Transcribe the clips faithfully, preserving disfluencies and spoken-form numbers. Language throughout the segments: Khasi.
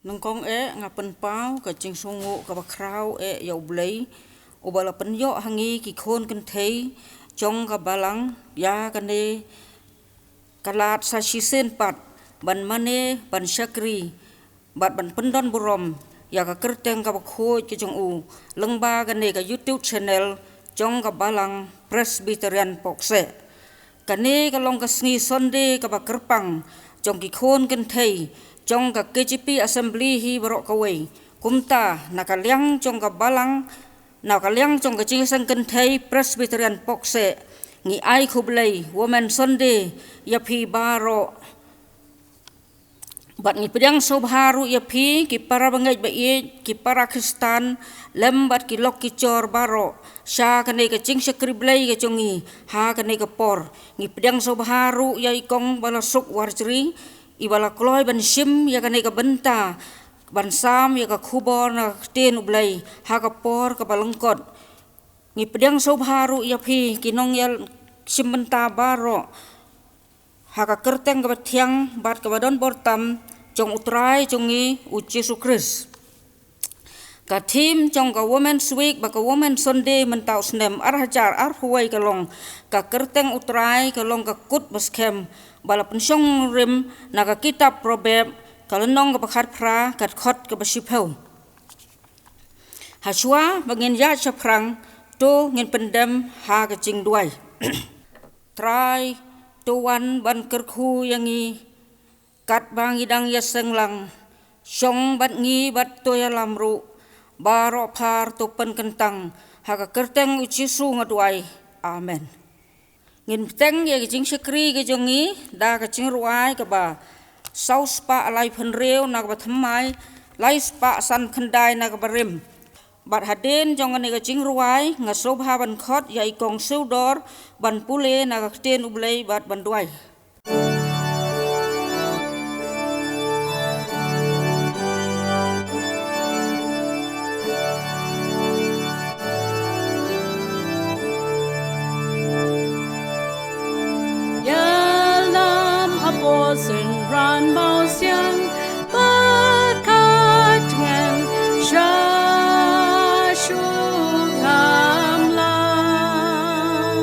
Nyngkong eh nga pynpaw ka jingsngewnguh kaba khraw eh ïa U Blei, uba la pynïoh ha ngi ki khun kynthei jong ka balang ïa kane ka lad sa shisien pat ban mane, ban shakri bad ban pyndon burom ïa ka kyrteng kaba khuid ka jong u lyngba kane ka YouTube channel jong ka Balang Presbyterian Pokse. Kane ka long ka sngi Sunday kaba kyrpang jong ki khun kynthei jong ka K J P Assembly hi baroh kawei. Kumta na ka liang jong ka balang, na ka liang jong ka Jingïaseng Kynthei Presbyterian Pokse, ngi ai khublei Women Sunday ïa phi baroh. Bad ngi pdiang sngewbha ruh ïa phi ki para bangeit ba ïeit, ki para Khristan, lem bad ki lok ki jor baroh sha kane ka jingshakri Blei ka jong ngi ha kane ka por. Ngi pdiang sngewbha ruh ïa i Kong Balasuk Warjri, iba la kloi ban shim ïa kane ka bynta ban sam ïa ka khubor na ka ktien U Blei ha ka por kaba lyngkot. Ngi pdiang sngewbha ruh ïa phi ki nongïashim bynta baroh ha ka kyrteng kaba thiang bad kaba don bor tam jong U Trai jong ngi U Jisu Khrist. Ka theme jong ka Women's Week bad ka Women's Sunday mynta u snem ar hajar arphew wei ka long: Ka kyrteng U Trai ka long ka kut ba skhem, ba la pynshong rim na ka kitab Proverb, ka lynnong kaba khatphra, ka dkhot kaba shiphew. Hashwa ba ngin ïaid shaphrang, to ngin pyndem ha ka jingduwai. Trai, to wan ban kyrkhu ïa ngi katba ngi dang ïaseng lang. Shong bad ngi bad to ïalam ruh. Baroh phar to pynkyntang ha ka kyrteng U Jisu nga duwai. Amen. Ngin bteng ïa ka jingshakri ka jong ngi da ka jingrwai kaba saw spah laiphew hynriew na kaba thymmai lai spah san khyndai na kaba rim. Bad hadien jong kane ka jingrwai nga sngewbha ban khot ïa i Kong Sudor ban pule na ka ktien U Blei bad ban duwai. Ïalam ha Pawsynran Mawsiang, bad kat ngan sha shu ngam lang.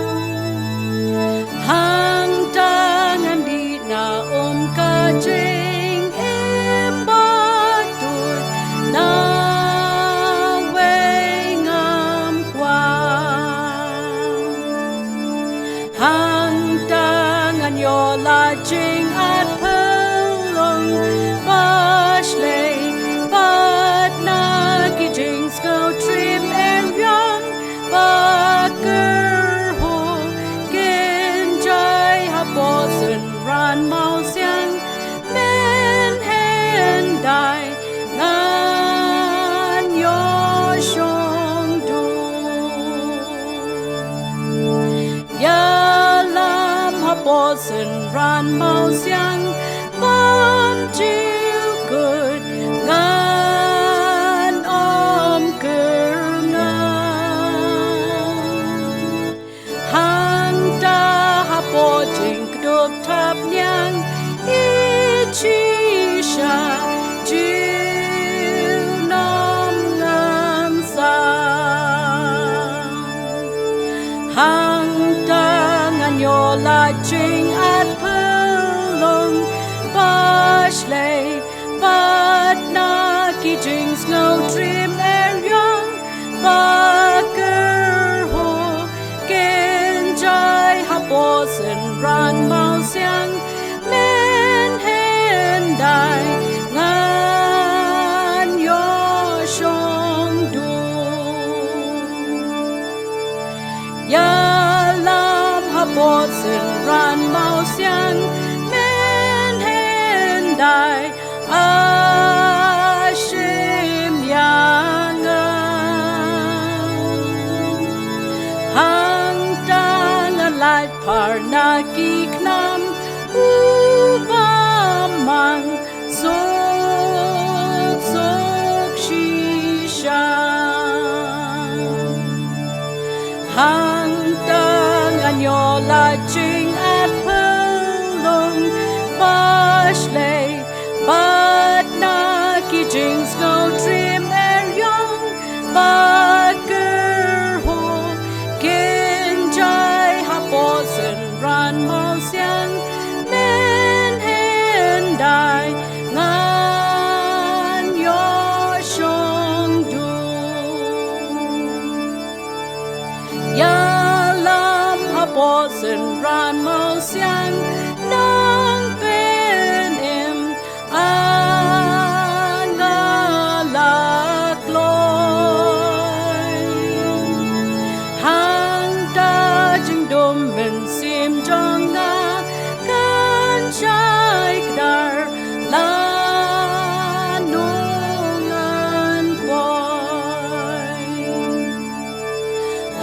Hangta ngan dih na um ka jingim ba tut, na wei ngam kwah. Hangta ngan ïoh la jingatphyllung ba shlei, bad na ki jingsngewtriem ïeng ba kyrhuh, kin jai ha Pawsynran Mawsiang mynhyndai ngan ïoh shong duk. Ïalam ha Pawsynran Mawsiang bym ju kut, ngan ym kyrngat. Hangta hapoh jingkdup thapniang, i shisha junom ngan sam. Hangta ngan ïoh la jingatphyllung ba shlei, bad na ki jingsngewtriem ïeng ba kyrhuh, kin jai ha Pawsynran Mawsiang mynhyndai ngan ïoh shong duk. Ïalam ha Pawsynran Mawsiang mynhyndai, ah, shim ïa nga. Hangta ngan lait phar na ki khnam u bym mang suk suk shisha. Hangta ngan ïoh la jingatphyllung ba shlei, bad na ki Jingsngewtriem eriong ba kyrhuh, kin jai hapoh synran mawsiang, mynhyndai ngan ïoh shong dum. Ïalam hapoh synran mawsiang, nongpynim nga la kloi. Hangta jingdum mynsiem jong nga kan shai kdar, lano ngan poi.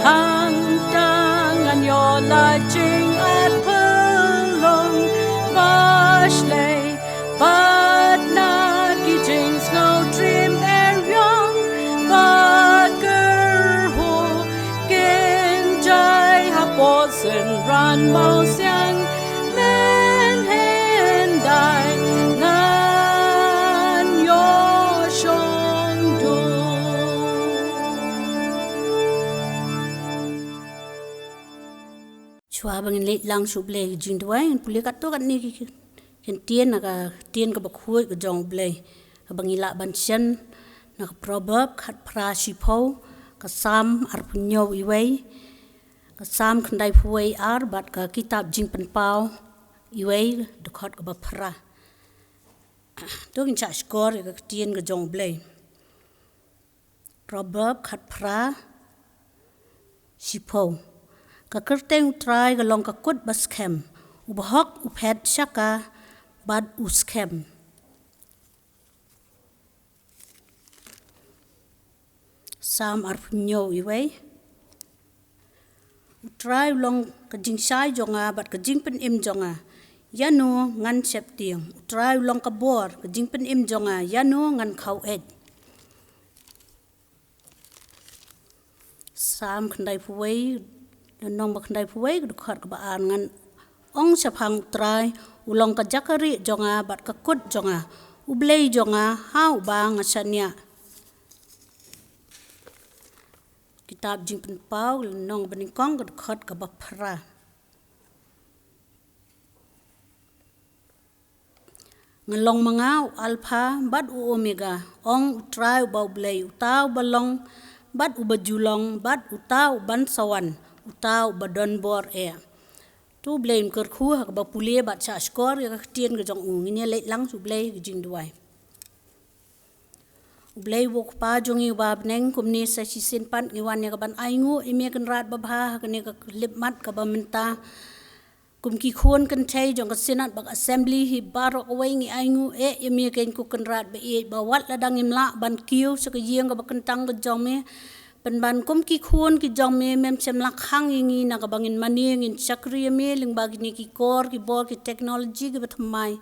Hangta ngan ïoh la jingarphyllung ba shlei, bad na ki jingsngewtriem eriong ba kyrhuh, kin jai hapoh synran mawsiang, mynhyndai ngan ïoh shong dum. Shuwa ba ngin leit lang sha U Blei ka jingduwai, ngin pule katto katne ki, ki, ki ktien na ka ktien kaba khuid ka jong U Blei, kaba ngi lah ban shem na ka Proverb khatphra shiphew, ka Salm arphew hynñiew iwei, ka Salm khyndaiphew wei ar, bad ka kitab Jingpynpaw iwei, dkhot kaba phra. To ngin shah shkor ïa ka ktien ka jong U Blei. Proverb khatphra shiphew. Ka kyrteng U Trai ka long ka kut ba skhem. U bahok u phet sha ka bad u skhem. Salm arphew hynñiew iwei. U Trai u long ka jingshai jong nga bad ka jingpynim jong nga, ïano ngan sheptieng. U Trai u long ka bor, ka jingpynim jong nga, ïano ngan khaw-eit. Salm khyndaiphew wei, lynnong ba khyndaiphew wei, ka dkhot kaba ar. Ngan ong shaphang U Trai, u long ka jaka rieh jong nga bad ka kut jong nga, U Blei jong nga, ha uba nga shaniah. Kitab Jingpynpaw, lynnong banyngkong, ka dkhot kaba phra. Nga long ma nga u Alpha bad u Omega, ong U Trai uba U Blei, uta uba long bad uba ju long, bad uta uban sa wan, uta uba don bor eh. To U Blei un kyrkhu ha kaba pule bad shah shkor ïa ka ktien ka jong u. Ngin ïa leit lang sha U Blei ha ka jingduwai. U Blei u Kpa jong ngi uba ha bneng, kumne sa shisien pat ngi wan ïa ka ban ainguh ïa me Kynrad babha ha kane ka khyllipmat kaba mynta. Kum ki khun kynthei jong ka Synod bad Assembly hi baroh kawei ngi ainguh eh ïa me keiñ ko Kynrad ba ïeit, ba wat lada ngim lah ban kiew sha ka ïing kaba kyntang ka jong me, pynban kum ki khun ki jong me, mem shym la khang ïa ngi na kaba ngin mane ngin shakri ïa me lyngba kine ki kor ki bor ki technology kiba thymmai.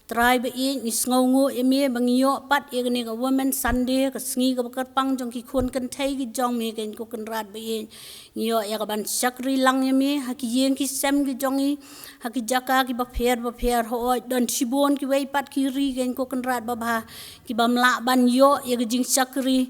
Trai ba ïeit, ngi sngewnguh ïa me ba ngi ïoh pat ïa kane ka Women Sunday, ka sngi kaba kyrpang jong ki khun kynthei ki jong me keiñ ko Kynrad ba ïeit. Ngi ïoh ïa ka ban shakri lang ïa me ha ki ïing ki sem ki jong ngi, ha ki jaka kiba pher bapher. Hooid, don shibun kiwei pat ki ri keiñ ko Kynrad babha, kibym lah ban ïoh ïa ka jingshakri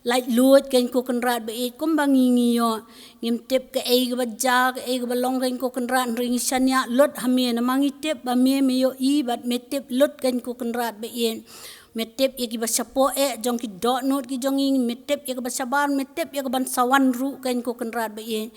laitluid keiñ ko Kynrad ba ïeit kumba ngi ngi ïoh. Ngim tip kaei kaba jia, kaei kaba long keiñ ko Kynrad, hynrei ngi shaniah lut ha me, namar ngi tip ba me me ïohi bad me tip lut keiñ ko Kynrad ba ïeit. Me tip ïa kiba shapoh eh jong ki dohnud ki jong ngi, me tip ïa kaba shabar, me tip ïa ka ban sa wan ruh keiñ ko Kynrad ba ïeit.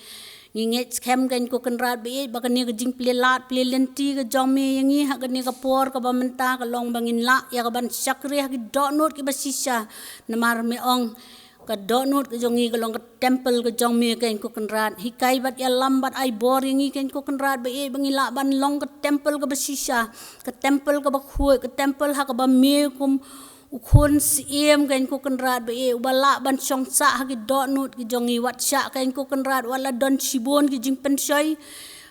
Ngi ngeit skhem keiñ ko Kynrad ba ïeit ba kane ka jingplie lad plie lynti ka jong me ïa ngi ha kane ka por kaba mynta ka long ba ngin lah ïa ka ban shakri ha ki dohnud kiba shisha. Namar me ong ka dohnud ka jong ngi ka long ka temple ka jong me keiñ ko Kynrad. Hikai bad ïalam bad ai bor ïa ngi keiñ ko Kynrad ba ïeit ba ngi lah ban long ka temple kaba shisha, ka temple kaba khuid, ka temple ha kaba me kum u khun siem keiñ ko Kynrad ba ïeit uba lah ban shong sah ha ki dohnud ki jong ngi. Wat shah keiñ ko Kynrad, wat la don shibun ki jingpynshoi,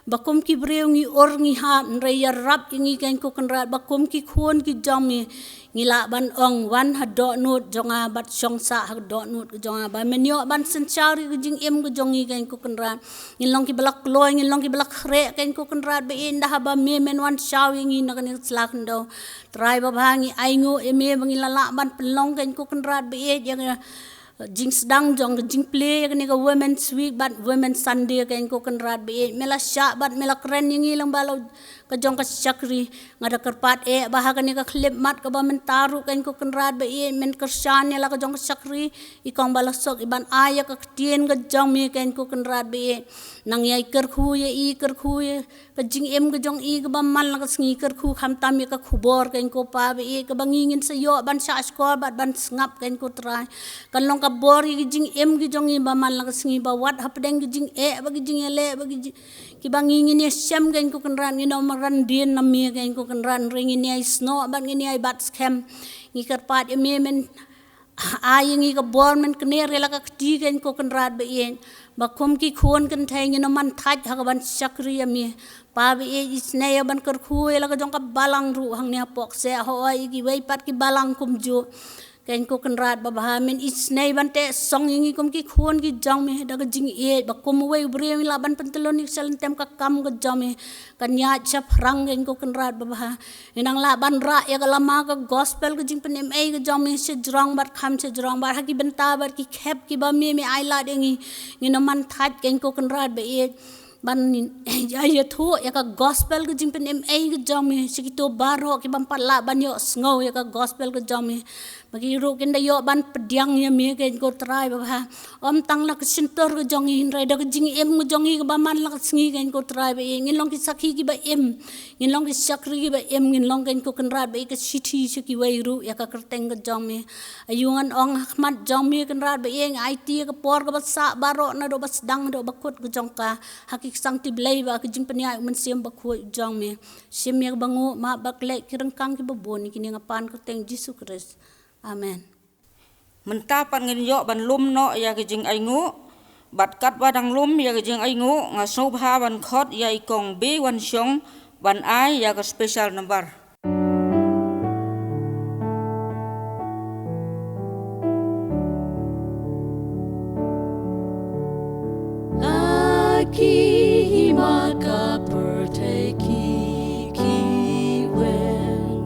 Ba kum ki briew ngi ur ngi hap, hynrei ïarap ïa ngi kein ko Kynrad, ba kum ki khun ki jong me, ngi lah ban ong wan ha dohnud jong nga bad shong sah ha dohnud jong nga. Ba men ïoh ban synshar ïa ka jingim ka jong ngi kein ko Kynrad. Ngin long kiba la kloi, ngin long kiba la khreh kein ko Kynrad ba ïeit, ynda haba me men wan shaw ïa ngi na kane ka sla khyndew. Trai babha, ngi ainguh ïa me ba ngi la lah ban pynlong kein ko Kynrad ba ïeit ïa ka jingsdang jong ka jingplie ïa kane ka Women's Week bad Women's Sunday kein ko Kynrad ba ïeit. Me la shah bad me la kren ïa ngi lyngba la ka jong ka shakri. Nga da kyrpad eh ba ha kane ka khyllipmat kaba mynta ruh kein ko Kynrad ba ïeit, men kyrshan ïa la ka jong ka shakri. I kong ba la suk, i ban ai ïa ka ktien ka jong me kein ko Kynrad ba ïeit. Nang ïai kyrkhu ïa i, kyrkhu ïa ka jingim ka jong i kaba man la ka sngi, kyrkhu khamtam ïa ka khubor kein ko Pa ba ïeit, kaba ngi ngin sa ïoh ban shah shkor bad ban sngap kein ko Trai. Kan long ka bor ïa ka jingim ka jong i ba man la ka sngi, ba wat hapdeng ka jingeh bad ka jingïaleh bad ka jing, kiba ngi ngin ïashem kein ko Kynrad, ngin ym ran dien na me kein ko Kynrad, hynrei ngin ïai snoh bad ngin ïai bat skhem. Ngi kyrpad ïa me men ai ïa ngi ka bor, men kner ïa la ka kti kein ko Kynrad ba ïeit. Ba kum ki khun kynthei ngin ym man thait ha kaban shakri ïa me. Pa ba ïeit, isynei ïa ban kyrkhu ïa la ka jong ka balang ruh hangne hapoh kseh, hooid ïa kiwei pat ki balang kumjuh. Kein ko Kynrad babha, men isynei ban teh song ïa ngi kum ki khun ki jong me da ka jingïeit, ba kum uwei u briew ngi lah ban pyntylun ïa ka sha lyntem ka kam ka jong me. Kan ïaid shaphrang kein ko Kynrad babha. Ngi nang lah ban rah ïa ka lama ka gospel ka jingpynim ei ka jong me shajrong bad kham shajrong bad ha ki bynta bad ki khep kiba me me ai lad ïa ngi. Ngin ym man thait kein ko Kynrad ba ïeit ban ïa, ïathuh ïa ka gospel ka jingpynim ei ka jong me sha kito baroh ki bym pat lah ban ïohsngew ïa ka gospel ka jong me. Ba ki ruh kin da ïoh ban pdiang ïa me kein ko Trai babha. Ym tang la ka shyntur ka jong ngi, hynrei da ka jingim ka jong ngi kaba man la ka sngi kein ko Trai ba ïeit, ngin long ki sakhi kiba im. Ngin long ki shakri kiba im, ngin long kein ko Kynrad ba ïeit ka shithi sha kiwei ruh ïa ka kyrteng ka jong me. Aïu ngan ong ha khmat jong me Kynrad ba ïeit, nga aiti ïa ka por kaba sah baroh naduh ba sdang haduh ba kut ka jong ka ha ki ksangkti Blei bad ka jingpynïaid u Mynsiem Bakhuid jong me. Shim ïa kaba nguh, map bad klet ki ryngkang kiba bun, ïa kine nga pan kyrteng Jisu Khrist. Amen. Mynta pat ngin ïoh ban lum noh ïa ka jingainguh, bad katba dang lum ïa ka jingainguh, nga sngewbha ban khot ïa i Kong Beiwanshong ban ai ïa ka special number. La ki hima ka pyrthei ki khih weng,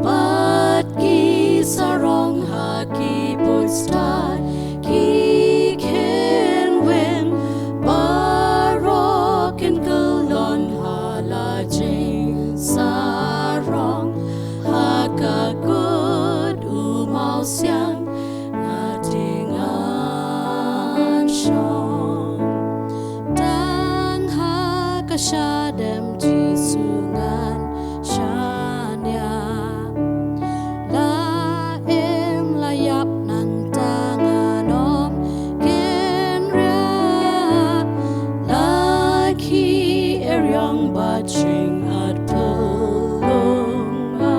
bad ki sarong ha ki buit stad ki khein weng, baroh kin kyllon ha la jingsarong, ha ka kut u mawsiang nga dei ngan shong. Tang ha ka shadem Jisu ngan shaniah. La im la ïap nangta ngan ym kynriah. La ki eriong bad jingat pylung ma,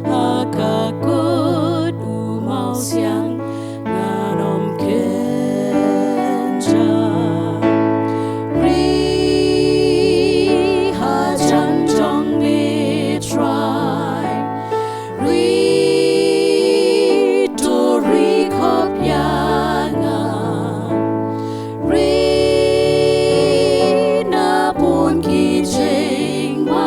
ha ka kut u mawsiang ngan ym kynjah. Ri hajan jong me Trai, ri to ri khop ïa nga. Ri na bun ki jingma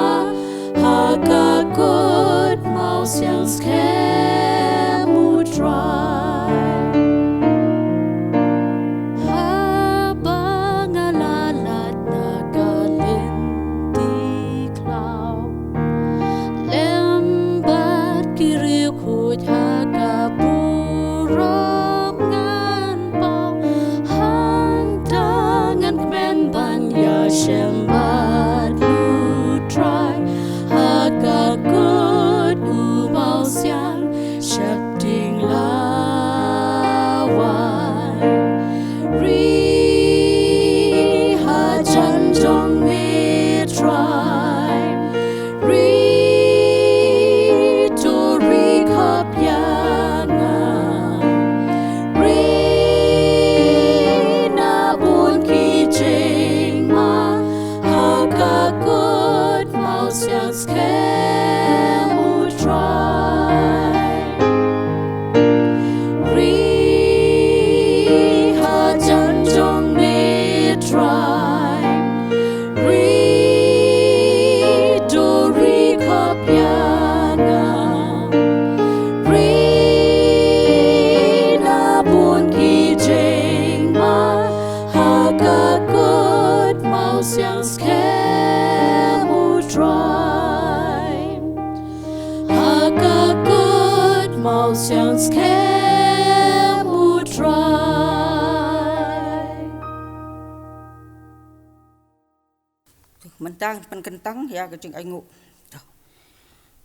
Skhem U Trai. Ri hajan jong me Trai. Ri to ri khop ïa nga. Ri na bun ki jingma ha ka kut mawsiang skhem U Trai. Ha ka kut mawsiang skhem U Trai. Mynta pynkyntang ïa ka jingainguh.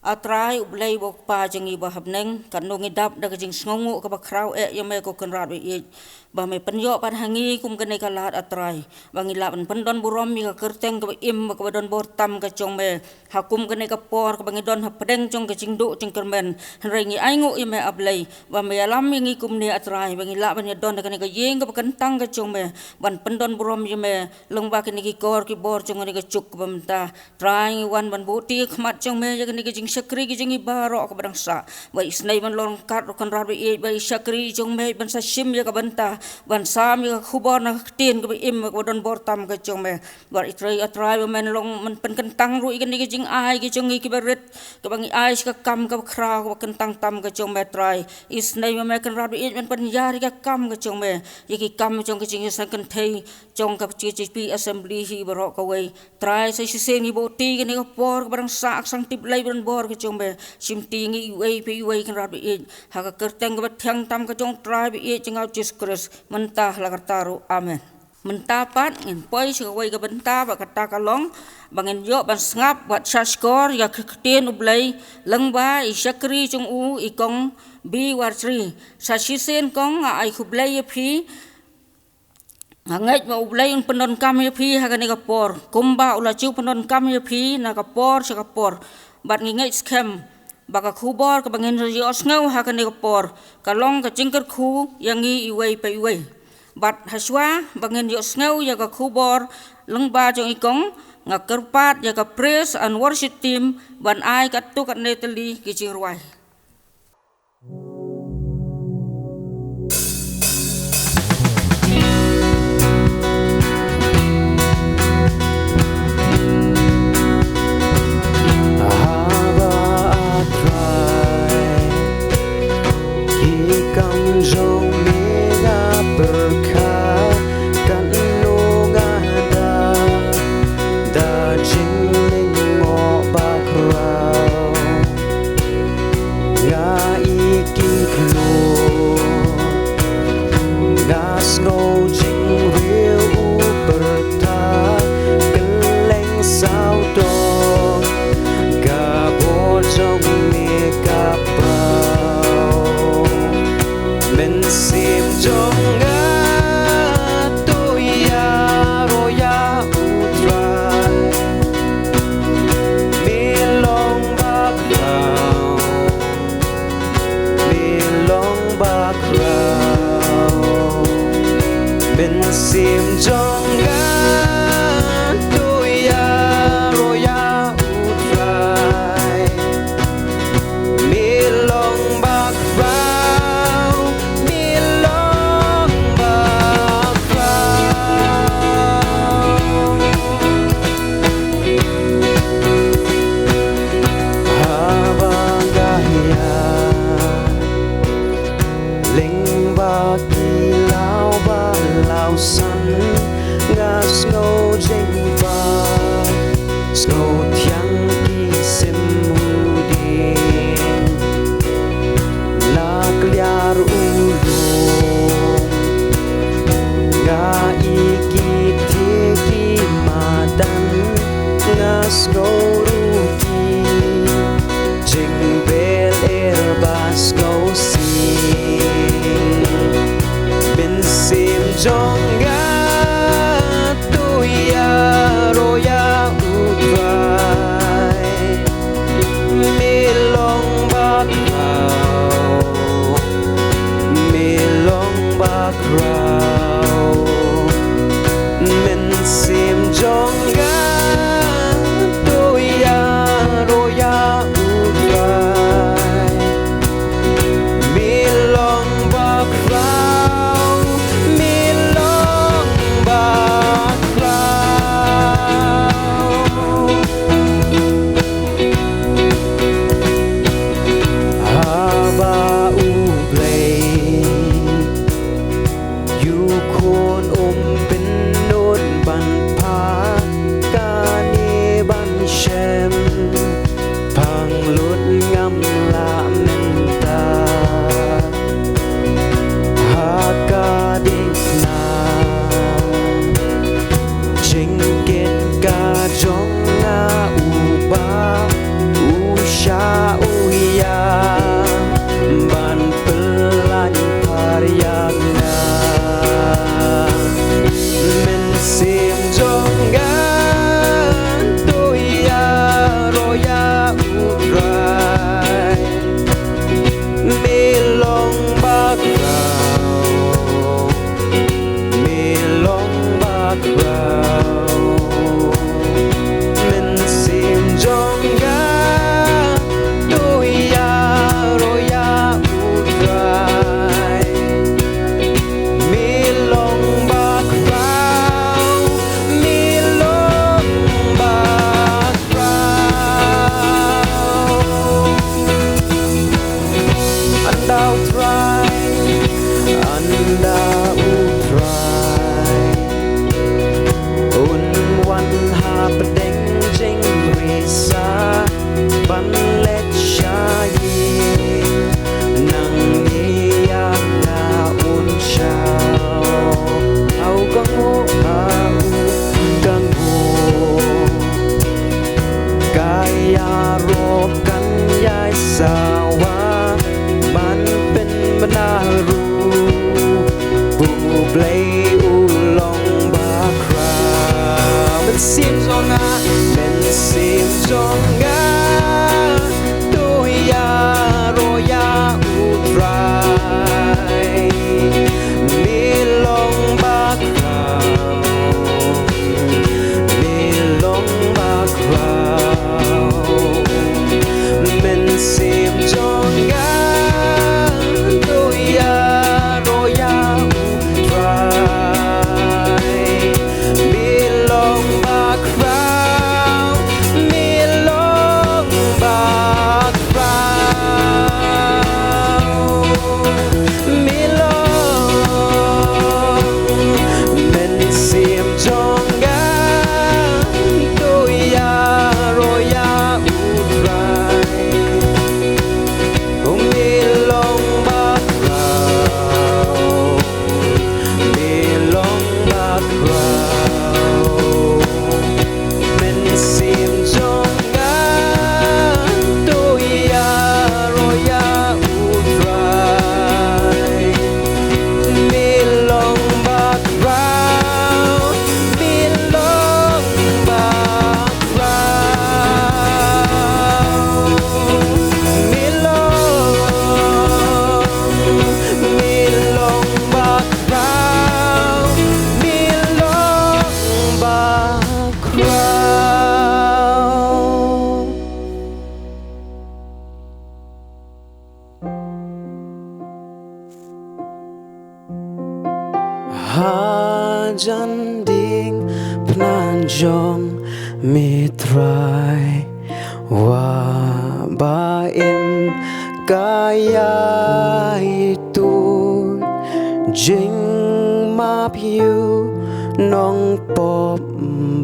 A Trai U Blei U Kpa jong ngi ba ha bneng, katno ngi dap da ka jingsngewnguh kaba khraw eh ïa me ko Kynrad ba ïeit. Ba me pynïoh pat ha ngi kum kane ka lad A Trai. Ba ngi lah ban pyndon burom ïa ka kyrteng kaba im bad kaba don bor tam ka jong me. Ha kum kane ka por kaba ngi don hapdeng jong ka jingduh jingkyrmen. Hynrei ngi ainguh ïa me A Blei. Ba me ïalam ïa ngi kumne A Trai. Ba ngi lah ban ïadon ha kane ka ïing kaba kyntang ka jong me. Ban pyndon burom ïa me. Lyngba kine ki kor ki bor jong kane ka juk kaba mynta. Trai ngi wan ban buh ïa ka khmat jong me ïa kane ka jingshakri ka jong ngi baroh kaba dang sah. Ba isynei ban long kat ruh Kynrad ba ïeit ba i shakri jong me ban sa shim ïa ka bynta. Ban sam ïa ka khubor na ka ktien kaba im kaba don bor tam ka jong me. Bad i Trai A Trai ba men long men pynkyntang ruh ïa kane ka jingai ka jong ngi kiba rit. Kaba ngi ai sha ka kam kaba khraw kaba kyntang tam ka jong me Trai. Isynei ba me Kynrad ba ïeit men pynïar ïa ka kam ka jong me. Ïa ki kam jong ka jingïaseng kynthei. Jong ka P G P assembly hi baroh kawei. Trai sa shisien ngi buh ïa kane ka por kaba dang sah ka sangtip lei ba don bor ka jong me. Shim ïa ngi iwei pa iwei Kynrad ba ïeit. Ha ka kyrteng kaba thiang tam ka jong Trai ba ïeit jong nga U Jisu Khrist. Mynta la karta ruh. Amen. Mynta pat ngin poi sha kawei ka bynta ba kata ka long. Ba ngin ïoh ban sngap bad shahshkor ïa ka ktien U Blei. Lyngba i shakri jong u i kong B Warchri. Sa shisien kong nga ai khublei ïa phi. Nga ngeit ba U Blei un pyndonkam ïa phi ha kane ka por. Kumba u la ju pyndonkam ïa phi na ka por sha ka por. Bad ngi ngeit skhem ba ka khubor kaba ngin ïohsngew ha kane ka por. Ka long ka jingkyrkhu ïa ngi iwei pa iwei. Bad hashwa ba ngin ïohsngew ïa ka khubor lyngba jong i kong nga kyrpad ïa ka praise and worship team ban ai katto katne tylli ki jingrwai. Haba A Trai, ki kam jong me nga pyrkhat, katno nga da, da jinglyngngoh bakhraw. Nga i ki khlur, nga sngew jingriew u pyrta, kylleng sawdong ka bor jong me ka paw. Mynsiem jong nga to ïaroh ïa U Trai. Me long bakhraw, me long bakhraw. Mynsiem jong nga to ïaroh ïa U Trai. Me long bakhraw, me long bakhraw. Haba nga ïaid lyngba ki law ba law san, nga sngew jingpang, sngew thiang ki sim u dieng. La kliar u lum, nga i ki thie ki madan, nga sngew ruh ki jingbel er ba sngewsih. Mynsiem jong nga to ïaroh ïa U Trai. Me long bakhraw, me long bakhraw. Mynsiem jong nga to ïa Ka ïaroh kan ïai sawa, man pynbna ruh, U Blei u long bakhraw. Mynsiem jong nga, mynsiem jong nga, to ïaroh ïa U Trai. Me long bakhraw, me long bakhraw. Mynsiem jong nga, to ïaroh ïa U Trai. Me long bakhraw, me long bakhraw. Me long, mynsiem jong nga, to ïaroh ïa U Trai. Me long bakhraw, me long bakhraw. Mynsiem jong nga, to ïaroh ïa U Trai. Me long bakhraw, me long bakhraw. Me long, me long bakhraw, me long bakhraw. Hajan diengphna jong me Trai, Wah ba im ka ïaithuh, jingmap ïa u nongpop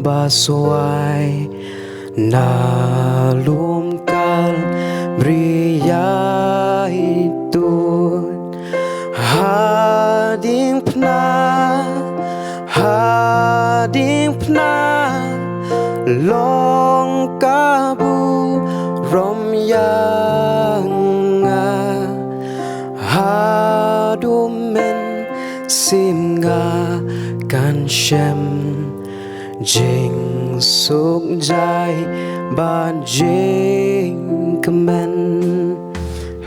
ba swai, na lum Kalbari ïaithuh. Ha diengphna, ha diengphna, long ka burom ïa nga. Haduh mynsiem nga kan shem jingsuk jai bad jingkmen.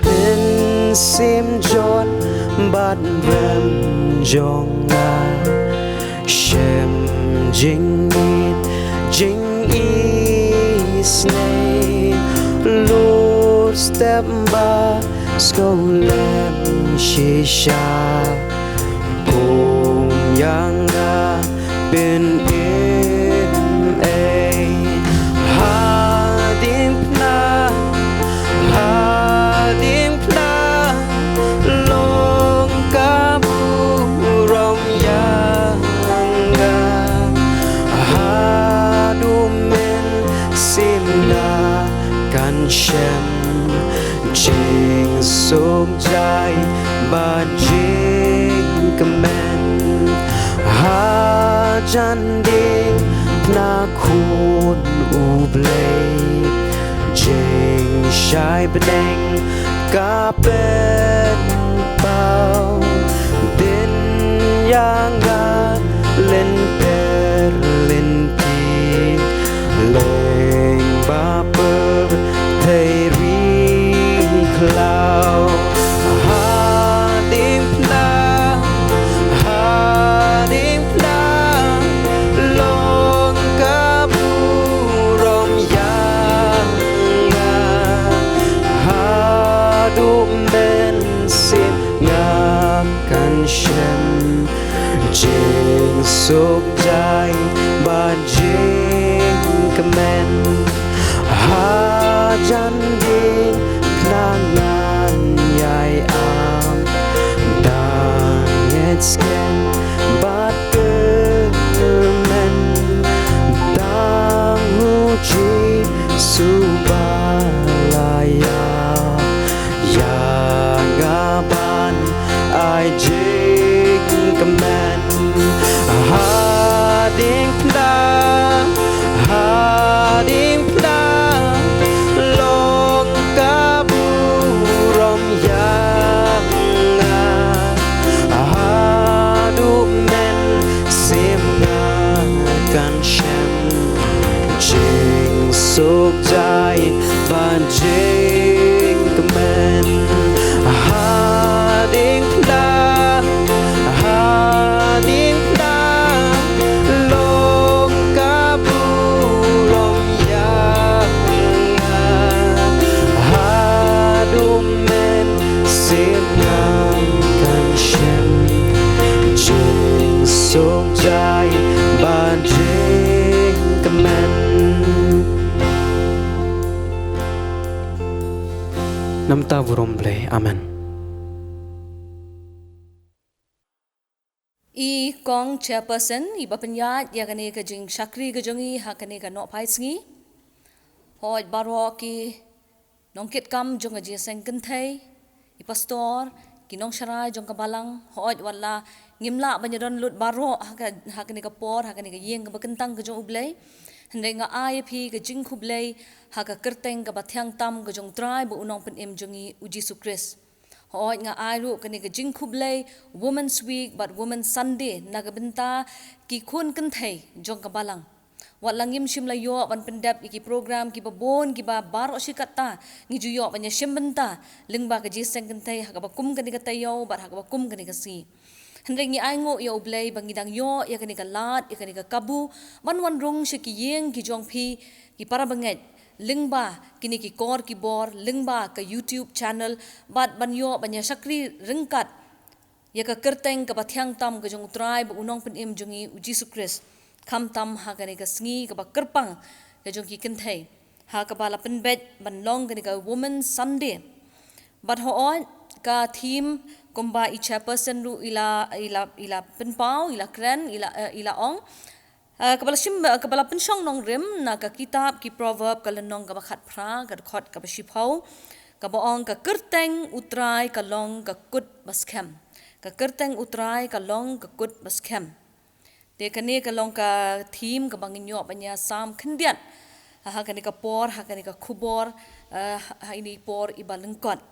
Mynsiem jot bad rem jong nga, shem jingngeit jingisynei, lut step ba sngewlem shisha. Kum ïa nga pynïaid ei. Ha diengphna, ha diengphna, long ka burom ïa nga. Haduh mynsiem nga kan shem jingsuk jai bad jingkmen. Hajan diengphna khun U Blei, jingshai bneng ka pynpaw. Dien ïa nga lynter lynti, leng ba pyrthei ri khlaw. Ha diengphna, ha diengphna, long ka burom ïa nga. Haduh mynsiem nga kan shem jingsuk jai bad jingkmen. Hajan diengphna ngan ïai ap da ngeit skhem bad kyrmen. Tang U Jisu ba la ïap ïa nga ban ai jingkmen. Ha diengphna, ha diengphna, Jai ban jingkmen hadien la, hadien la, long ka burom ïa nga. Haduh mynsiem nga kan shem jingsuk jai ban jingkmen. Namar burom Blei. Amen. I Kong Chairperson, iba pynïaid ïa kane ka jingshakri ka jong i ha kane ka nohphai sngi. Hooid baroh ki nongkitkam jong ka jingïaseng kynthei, i pastor, ki nongsharai jong ka balang, hooid wat la ngim lah ban ïadon lut baroh ha ka, ha kane ka por, ha kane ka ïing kaba kyntang ka jong U Blei. Hynrei nga ai ïa phi ka jingkhublei ha ka kyrteng kaba thiang tam ka jong U Trai bad U Nongpynim jong ngi U Jisu Khrist. Hooid nga ai ruh kane ka jingkhublei Women's Week bad Women's Sunday na ka bynta ki khun kynthei jong ka balang. Wat la ngim shym la ïoh ban pyndep ïa ki program kiba bun kiba baroh shi katta ngi ju ïoh ban ïashim bynta lyngba ka jingïaseng kynthei ha kaba kum kane ka taïew bad ha kaba kum kane ka sngi. Hynrei ngi ainguh ïa U Blei ba ngi dang ïoh ïa kane ka lad, ïa kane ka kabu ban wan rung sha ki ïing ki jong phi ki para bangeit lyngba kine ki kor ki bor, lyngba ka YouTube channel, bad ban ïoh ban ïashakri ryngkat ïa ka kyrteng kaba thiang tam ka jong U Trai bad U Nongpynim jong ngi U Jisu Khrist, khamtam ha kane ka sngi kaba kyrpang ka jong ki kynthei, ha kaba la pynbeit ban long kane ka Women's Sunday. Bad hooid ka theme kumba i Chairperson ruh i la, i la, i la pynpaw, i la kren, i la, eh, i la ong, eh, kaba la shim, eh, kaba la pynshong nongrim na ka kitab ki Proverb ka lynnong kaba khatphra, ka dkhot kaba shiphew, kaba ong, ka kyrteng U Trai ka long ka kut ba skhem. Ka kyrteng U Trai ka long ka kut ba skhem. Te kane ka long ka theme kaba ngin ïoh ban ïasam khyndiat ha kane ka por, ha kane ka khubor, eh, ha ine i por iba lyngkot.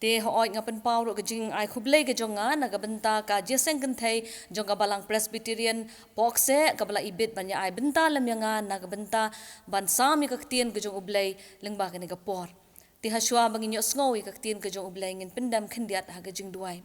Te hooid nga pynpaw ruh ka jingai khublei ka jong nga na ka bynta ka jingïaseng kynthei jong ka Balang Presbyterian Pohkseh, kaba la ibit ban ïa ai bynta lem ïa nga na ka bynta ban sam ïa ka ktien ka jong U Blei lyngba kane ka por. Te hashwa ba ngin ïohsngew ïa ka ktien ka jong U Blei ngin pyndem khyndiat ha ka jingduwai.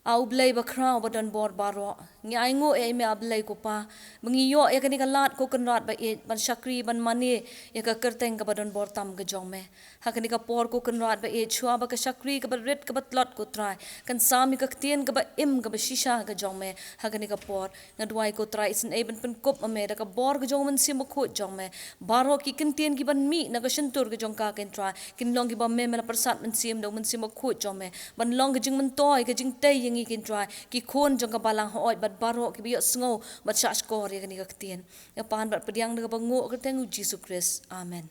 A U Blei bakhraw badonbor baroh, ngi ainguh ïa me A Blei ko Pa ba ngi ïoh ïa kane ka lad ko Kynrad ba ïeit ban shakri ban mane ïa ka kyrteng kaba donbor tam ka jong me. Ha kane ka por ko Kynrad ba ïeit, shuwa ba ka shakri kaba rit kaba tlot ko Trai kan sam ïa ka ktien kaba im kaba shisha ka jong me, ha kane ka por nga duwai ko Trai isynei ban pynkup ma me da ka bor ka jong U Mynsiem Bakhuid jong me. Baroh ki ktien kiban mih na ka shyntur ka jong ka, ko Trai, kin long kiba me me la pyrsad mynsiem da U Mynsiem Bakhuid jong me ban long ka jingmyntoi ka jingtei ïa ngi, ko Trai, ki khun jong ka Balang, hooid bad baroh kiba ïohsngew bad shahshkor ïa kane ka ktien. Nga pan bad pdiang da kaba nguh ha ka kyrteng U Jisu Khrist. Amen.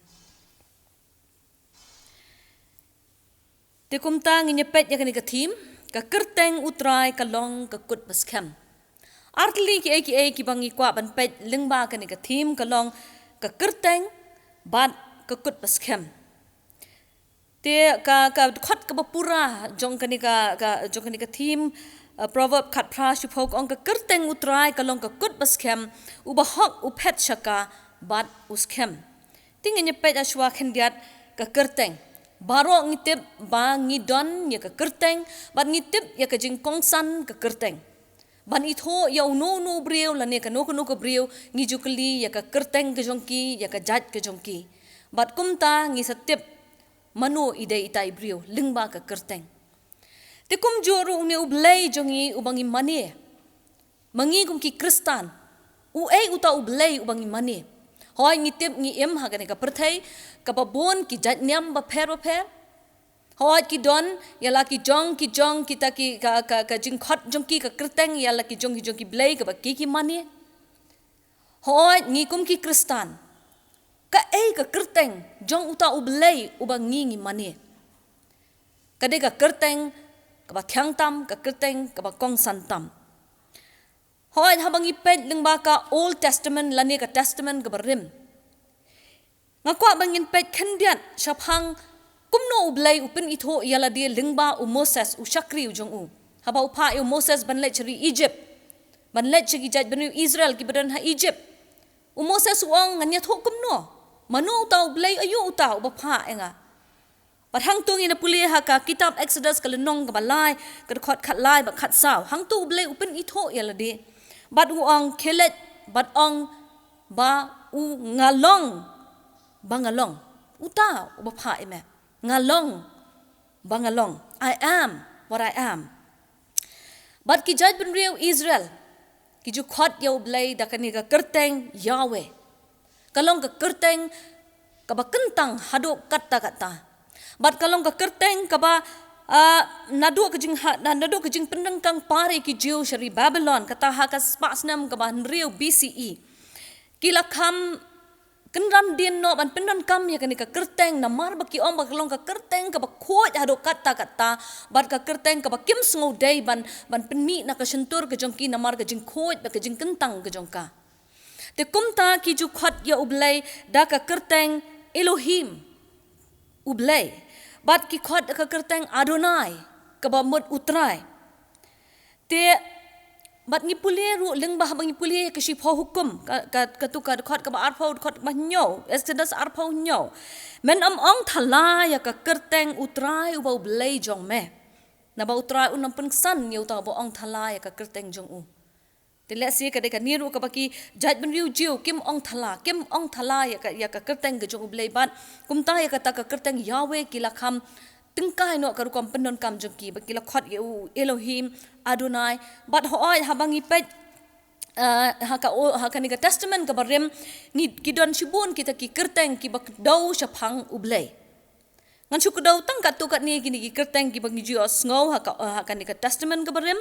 Te kumta ngin ïa peit ïa kane ka theme, ka kyrteng U Trai ka long ka kut ba skhem. Artylli kiei kiei kiba ngi kwah ban peit lyngba kane ka theme ka long ka kyrteng bad ka kut ba skhem. Te ka, ka dkhot kaba pura jong kane ka, ka, jong kane ka theme, uh, Proverb khatphra shiphew ka ong, ka kyrteng U Trai ka long ka kut ba skhem, u bahok u phet sha ka bad u skhem. Te ngin ïa peit hashwa khyndiat ka kyrteng. Baroh ngi tip ba ngi don ïa ka kyrteng bad ngi tip ïa ka jingkongsan ka kyrteng. Ban ithuh ïa uno uno u briew lane kano kano ka briew ngi ju kylli ïa ka kyrteng ka jong ki, ïa ka jait ka jong ki. Bad kumta ngi sa tip mano i dei ita i briew lyngba ka kyrteng. Te kumjuh ruh une U Blei jong ngi uba ngi mane. Ma ngi kum ki Khristan, uei uta U Blei uba ngi mane? Hooid ngi tip ngi im ha kane ka pyrthei kaba bun ki jait niam bapher bapher. Hooid ki don ïa la ki jong ki jong kita ki ka, ka, ka jingkhot jong ki, ka kyrteng ïa la ki jong ki jong ki blei kaba ki ki mane. Hooid ngi kum ki Khristan, kaei ka kyrteng jong uta U Blei uba ngi ngi mane? Ka dei ka kyrteng kaba thiang tam, ka kyrteng kaba kongsan tam. Hooid haba ngi peit lyngba ka Old Testament lane ka Testament kaba rim, nga kwah ba ngin peit khyndiat shaphang kumno U Blei u pynithuh ïa lade lyngba u Moses u shakri u jong u. Haba u phah ïa u Moses ban leit sha ri Egypt, ban leit sha ki jait bynriew Israel kiba don ha Egypt, u Moses u ong, ngan ïathuh kumno? Mano uta u Blei, aïu uta uba phah ïa nga? Bad hangto ngin ïa pule ha ka kitab Exodus ka lynnong kaba lai, ka dkhot khatlai bad khatsaw. Hangto u Blei u pynithuh ïa lade. Bad u ong, khlem bad ong ba u, nga long ba nga long. Uta uba phah ïa me. Nga long ba nga long. I am what I am. Bad ki jaitbynriew Israel ki ju khot ïa u Blei da kane ka kyrteng Yahweh. Ka long ka kyrteng kaba kyntang haduh katta katta. Bad ka long ka kyrteng kaba, ah, naduh ka jing ha-, na-, naduh ka jingpyndonkam para ki Jiw sha ri Babilon, kata ha ka spah snem kaba hynriew B C E. Ki la kham kynran dien noh ban pyndonkam ïa kane ka kyrteng, namar ba ki ong ba ka long ka kyrteng kaba khuid haduh katta katta, bad ka kyrteng kaba kim sngewdei ban, ban pynmih na ka shyntur ka jong ki namar ka jingkhuid bad ka jingkyntang ka jong ka. Te kumta ki ju khot ïa u Blei da ka kyrteng Elohim, u Blei. Bad ki khot da ka kyrteng Adonai, kaba mut u Trai. Te bad ngi pule ruh lyngba haba ngi pule ka Shiphew Hukum, ka, ka, katu ka dkhot kaba arphew, dkhot kaba hynñiew, Exodus arphew hynñiew. Men ym ong thala ïa ka kyrteng u Trai uba u Blei jong me. Naba u Trai un ym pynksan ïa uta uba ong thala ïa ka kyrteng jong u. Te lehse ka dei kane ruh kaba ki jaitbynriew Jiw kim ong thala, kim ong thala ïa ka, ïa ka kyrteng ka jong u Blei bad kumta ïa kata ka kyrteng Yahweh ki la kham tyngkai noh ka rukom pyndonkam jong ki, bad ki la khot ïa u Elohim, Adonai. Bad hooid haba ngi peit, eh, ha ka o-, ha kane ka Testament kaba rim, ngi, ki don shibun kita ki kyrteng kiba kdew shaphang u Blei. Ngan shu kdew tang katto katne kine ki kyrteng kiba ngi ju ïohsngew ha ka, ha kane ka Testament kaba rim.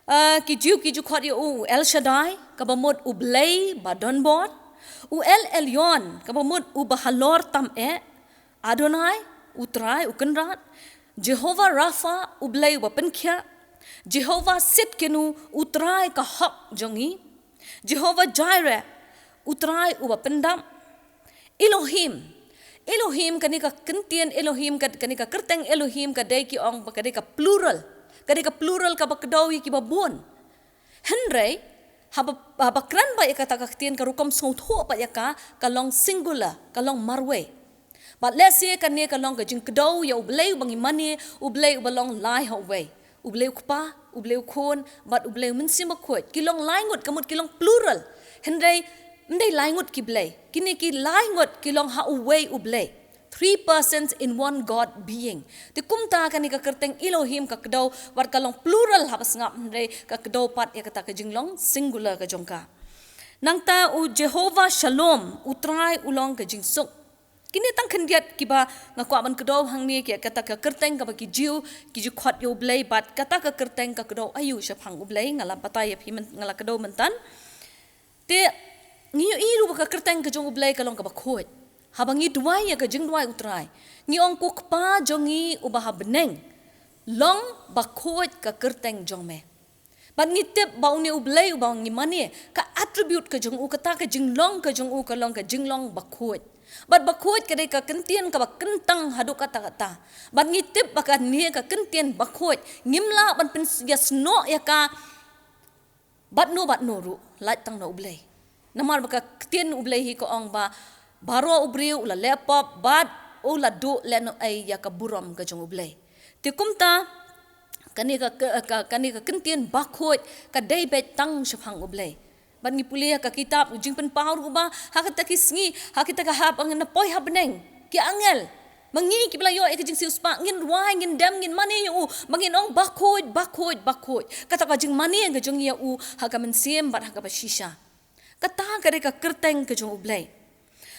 Ah, ki Jiw ki ju khot ïa u, u El Shaddai, kaba mut u Blei ba donbor. U El Elyon, kaba mut uba halor tam eh. Adonai, u Trai, u Kynrad. Jehovah Rapha, u Blei uba pynkhiah. Jehovah Tsidkenu, u Trai ka hok jong ngi. Jehovah Jireh, u Trai uba pyndap. Elohim. Elohim, kane ka kyntien Elohim, ka, kane ka kyrteng Elohim, ka dei ki ong ba ka dei ka plural. Ka dei ka plural kaba kdew ïa kiba bun. Hynrei, haba, haba kren ba ïa kata ka ktien ka rukom sngewthuh ba ïa ka, ka long singular, ka long marwei. Bad lehse kane ka long ka jingkdew ïa u Blei uba ngi mane, u Blei uba long lai ha uwei. U Blei u Kpa, u Blei u Khun, bad u Blei u Mynsiem Bakhuid. Ki long lai ngut, ka mut ki long plural. Hynrei, ym dei lai ngut ki Blei. Kine ki lai ngut ki long ha uwei u Blei. Three persons in one God being. Te kumta kane ka kyrteng Elohim ka kdew, wat ka long plural haba sngap hynrei ka kdew pat ïa kata ka jinglong singular ka jong ka. Nangta u Jehovah Shalom, u Trai u long ka jingsuk. Kine tang khyndiat kiba nga kwah ban kdew hangne ki kata ka kyrteng kaba ki Jiw, ki ju khot ïa u Blei bad kata ka kyrteng ka kdew aïu shaphang u Blei, nga la batai ïa phi myn-, nga la kdew myntan. Te ngi ïohi ruh ba ka kyrteng ka jong u Blei ka long kaba khuid. Haba ngi duwai ïa ka jingduwai u Trai, ngi ong ko Kpa jong ngi uba ha bneng, long bakhuid ka kyrteng jong me. Bad ngi tip ba une u Blei uba ngi mane, ka attribute ka jong u, kata ka jinglong ka jong u ka long ka jinglong bakhuid. Bad bakhuid ka dei ka kyntien kaba kyntang haduh katta katta. Bad ngi tip ba kane ka kyntien bakhuid ngim lah ban pyn-, ïasnoh ïa ka bad no bad no ruh, lait tang na u Blei. Namar ba ka ktien u Blei hi ka ong ba baroh u briew u la leh pop bad u la duh lehnohei ïa ka burom ka jong u Blei. Te kumta kane ka, ka, ka, kane ka kyntien bakhuid ka dei beit tang shaphang u Blei. Bad ngi pule ha ka kitab u Jingpynpaw ruh ba ha kata ki sngi, ha kita ka hap ba ngin ïa poi ha bneng, ki angel, ma ngi kiba la ïoh ïa ka jingsiewspah, ngin rwai, ngin dem, ngin mane ïa u, ba ngin ong bakhuid, bakhuid, bakhuid. Kata ka jingmane ka jong ngi ïa u ha ka mynsiem bad ha kaba shisha. Kata ka dei ka kyrteng ka jong u Blei.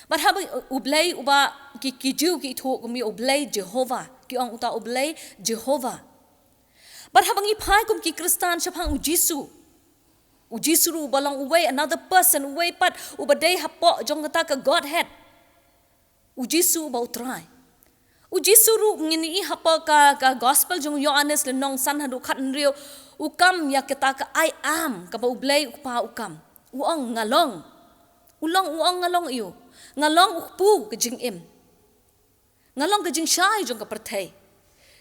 Bad haba u Blei uba ki, ki Jiw ki ithuh kum ïa u Blei Jehovah, ki ong uta u Blei Jehovah. Bad haba ngi phai kum ki Khristan shaphang u Jisu, u Jisu ruh uba long uwei, another person, uwei pat uba dei hapoh jong kata ka Godhead. U Jisu uba u Trai. U Jisu ruh ngin ïohi hapoh ka, ka Gospel jong u Ïoannis lynnong san haduh khathynriew, u kam ïa kata ka I am, kaba u Blei u Kpa u kam. U ong nga long. U long, u ong nga long ïa u. Nga long u kpu ka jingim. Nga long ka jingshai jong ka pyrthei.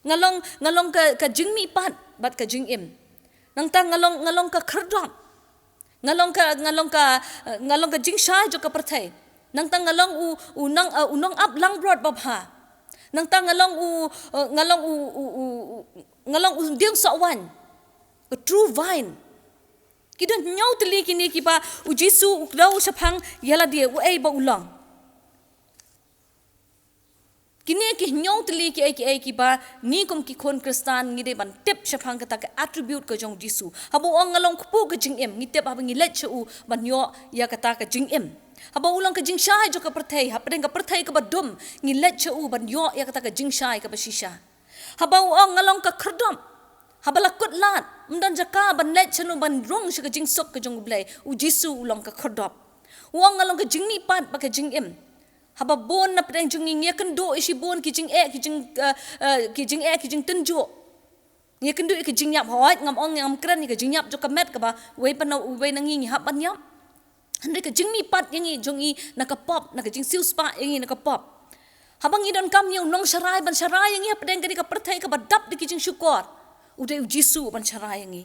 Nga long, nga long ka, ka jingmihpat bad ka jingim. Nangta nga long, nga long ka khyrdop. Nga long ka, nga long ka, eh, nga long ka jingshai jong ka pyrthei. Nangta nga long u, u nang, uh, u nongap langbrot babha. Nangta nga long u, uh, nga long u, u, u, u, nga long u dieng soh waiñ. A true vine. Ki don hynñiew tylli kine kiba u Jisu u kdew shaphang ïa lade, uei ba u long. Kine ki hynñiew tylli kiei kiei kiba ngi kum ki khun Khristan ngi dei ban tip shaphang kata ka attribute ka jong u Jisu. Haba u ong nga long kpu ka jingim, ngi tip haba ngi leit sha u ban ïoh ïa kata ka jingim. Haba u long ka jingshai jong ka pyrthei, hapdeng ka pyrthei kaba dum, ngi leit sha u ban ïoh ïa kata ka jingshai kaba shisha. Haba u ong nga long ka khyrdop, haba la kut lad, ym don jaka ban leit shano ban rung sha ka jingsuk ka jong u Blei, u Jisu u long ka khyrdop. U ong nga long ka jingmihpat bad ka jingim. Haba bun na pdeng jong ngi ngi ïakynduh ïa shibun ki jingeh, ki jing, eh, eh, ki jingeh, ki jingtynjuh. Ngi ïakynduh ïa ki jingïap, hooid, ngam ong, ngam kren ïa ka jingïap jong ka met kaba uwei pa uwei na ngi ngi hap ban ïap. Hynrei ka jingmihpat ïa ngi jong ngi na ka pop, na ka jingsiewspah ïa ngi na ka pop. Haba ngi donkam ïa u nongsharai ban sharai ïa ngi hapdeng kane ka pyrthei kaba dap da ki jingshukor, u dei u Jisu ban sharai ïa ngi.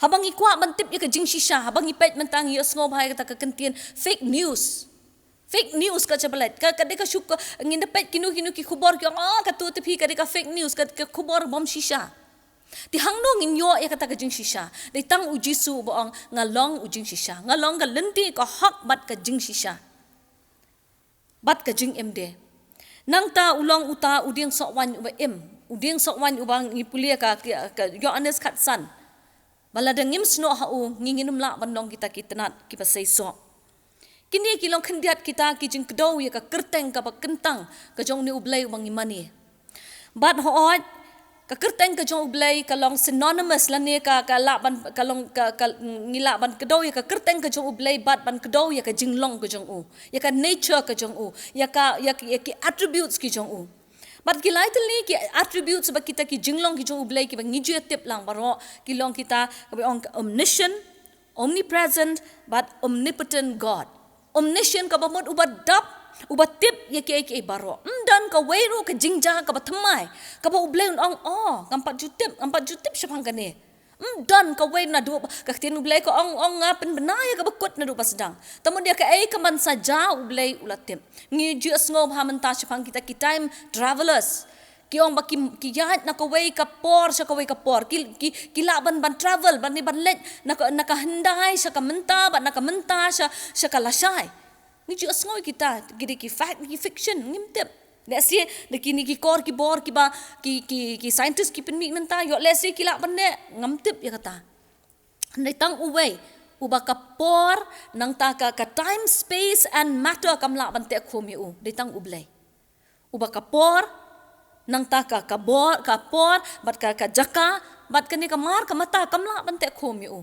Haba ngi kwah ban tip ïa ka jingshisha, haba ngi peit mynta ngi ïohsngew bha ïa kata ka kyntien fake news. Fake news ka jablet. Ka, ka dei ka shuk, ngin da peit kino kino ki khubor ki ong, ah, kato te phi ka dei ka fake news, ka, ka khubor bym shisha. Te hangno ngin ïoh ïa kata ka jingshisha? Dei tang u Jisu uba ong nga long u jingshisha. Nga long ka lynti, ka hok bad ka jingshisha. Bad ka jingim de. Nangta u long uta u dieng soh waiñ uba im. U dieng soh waiñ uba ngi pule ka, ka, ka Ïoannis khatsan. Ba lada ngim snoh ha u, ngi ngin ym lah ban long kita ki tnat kiba seisoh. Kine ki long khyndiat kita ki jingkdew ïa ka kyrteng kaba kyntang ka jong une u Blei uba ngi mane. Bad hooid, ka kyrteng ka jong u Blei ka long synonymous lane ka, ka lah ban, ka long, ka, ka, ngi lah ban kdew ïa ka kyrteng ka jong u Blei bad ban kdew ïa ka jinglong ka jong u, ïa ka nature ka jong u, ïa ka, ïa ki, ïa ki attributes ki jong u. Bad ki lai tylli ki attributes bad kita ki jinglong ki jong u Blei kiba ngi ju ïa tip lang baroh, ki long kita kaba ong ka omniscient, omnipresent, bad omnipotent God. Omniscient kaba mut uba dap, uba tip ïa kiei kiei baroh. Ym don kawei ruh ka jingjia kaba thymmai kaba u Blei un ong, oh, ngam pat ju tip, ngam pat ju tip shaphang kane. Ym don kawei naduh ba, ka ktien u Blei ka ong, ong nga pynbna ïa kaba kut naduh ba sdang. Te mut ïa kaei ka man sa jia u Blei u la tip. Ngi ju ïohsngew bha mynta shaphang kita ki time travelers. Ki ong ba ki, ki ïaid na kawei ka por sha kawei ka por. Ki, ki, ki lah ban, ban travel, ban, ban leit na ka, na ka hyndai sha ka mynta, bad na ka mynta sha, sha ka lashai. Ngi ju ïohsngew kita, ki dei ki fact, ki fiction, ngim tip. Lehse da kine ki kor ki bor kiba ki, ki, ki scientist ki pynmih mynta, ïoh lehse ki lah ban leh, ngam tip ïa kata. Hynrei tang uwei uba ka por nangta ka, ka time, space and matter kam lah ban teh khum ïa u, dei tang u Blei. Uba ka por nangta ka, ka bor, ka por bad ka, ka jaka bad kane ka mar ka mata kam lah ban teh khum ïa u.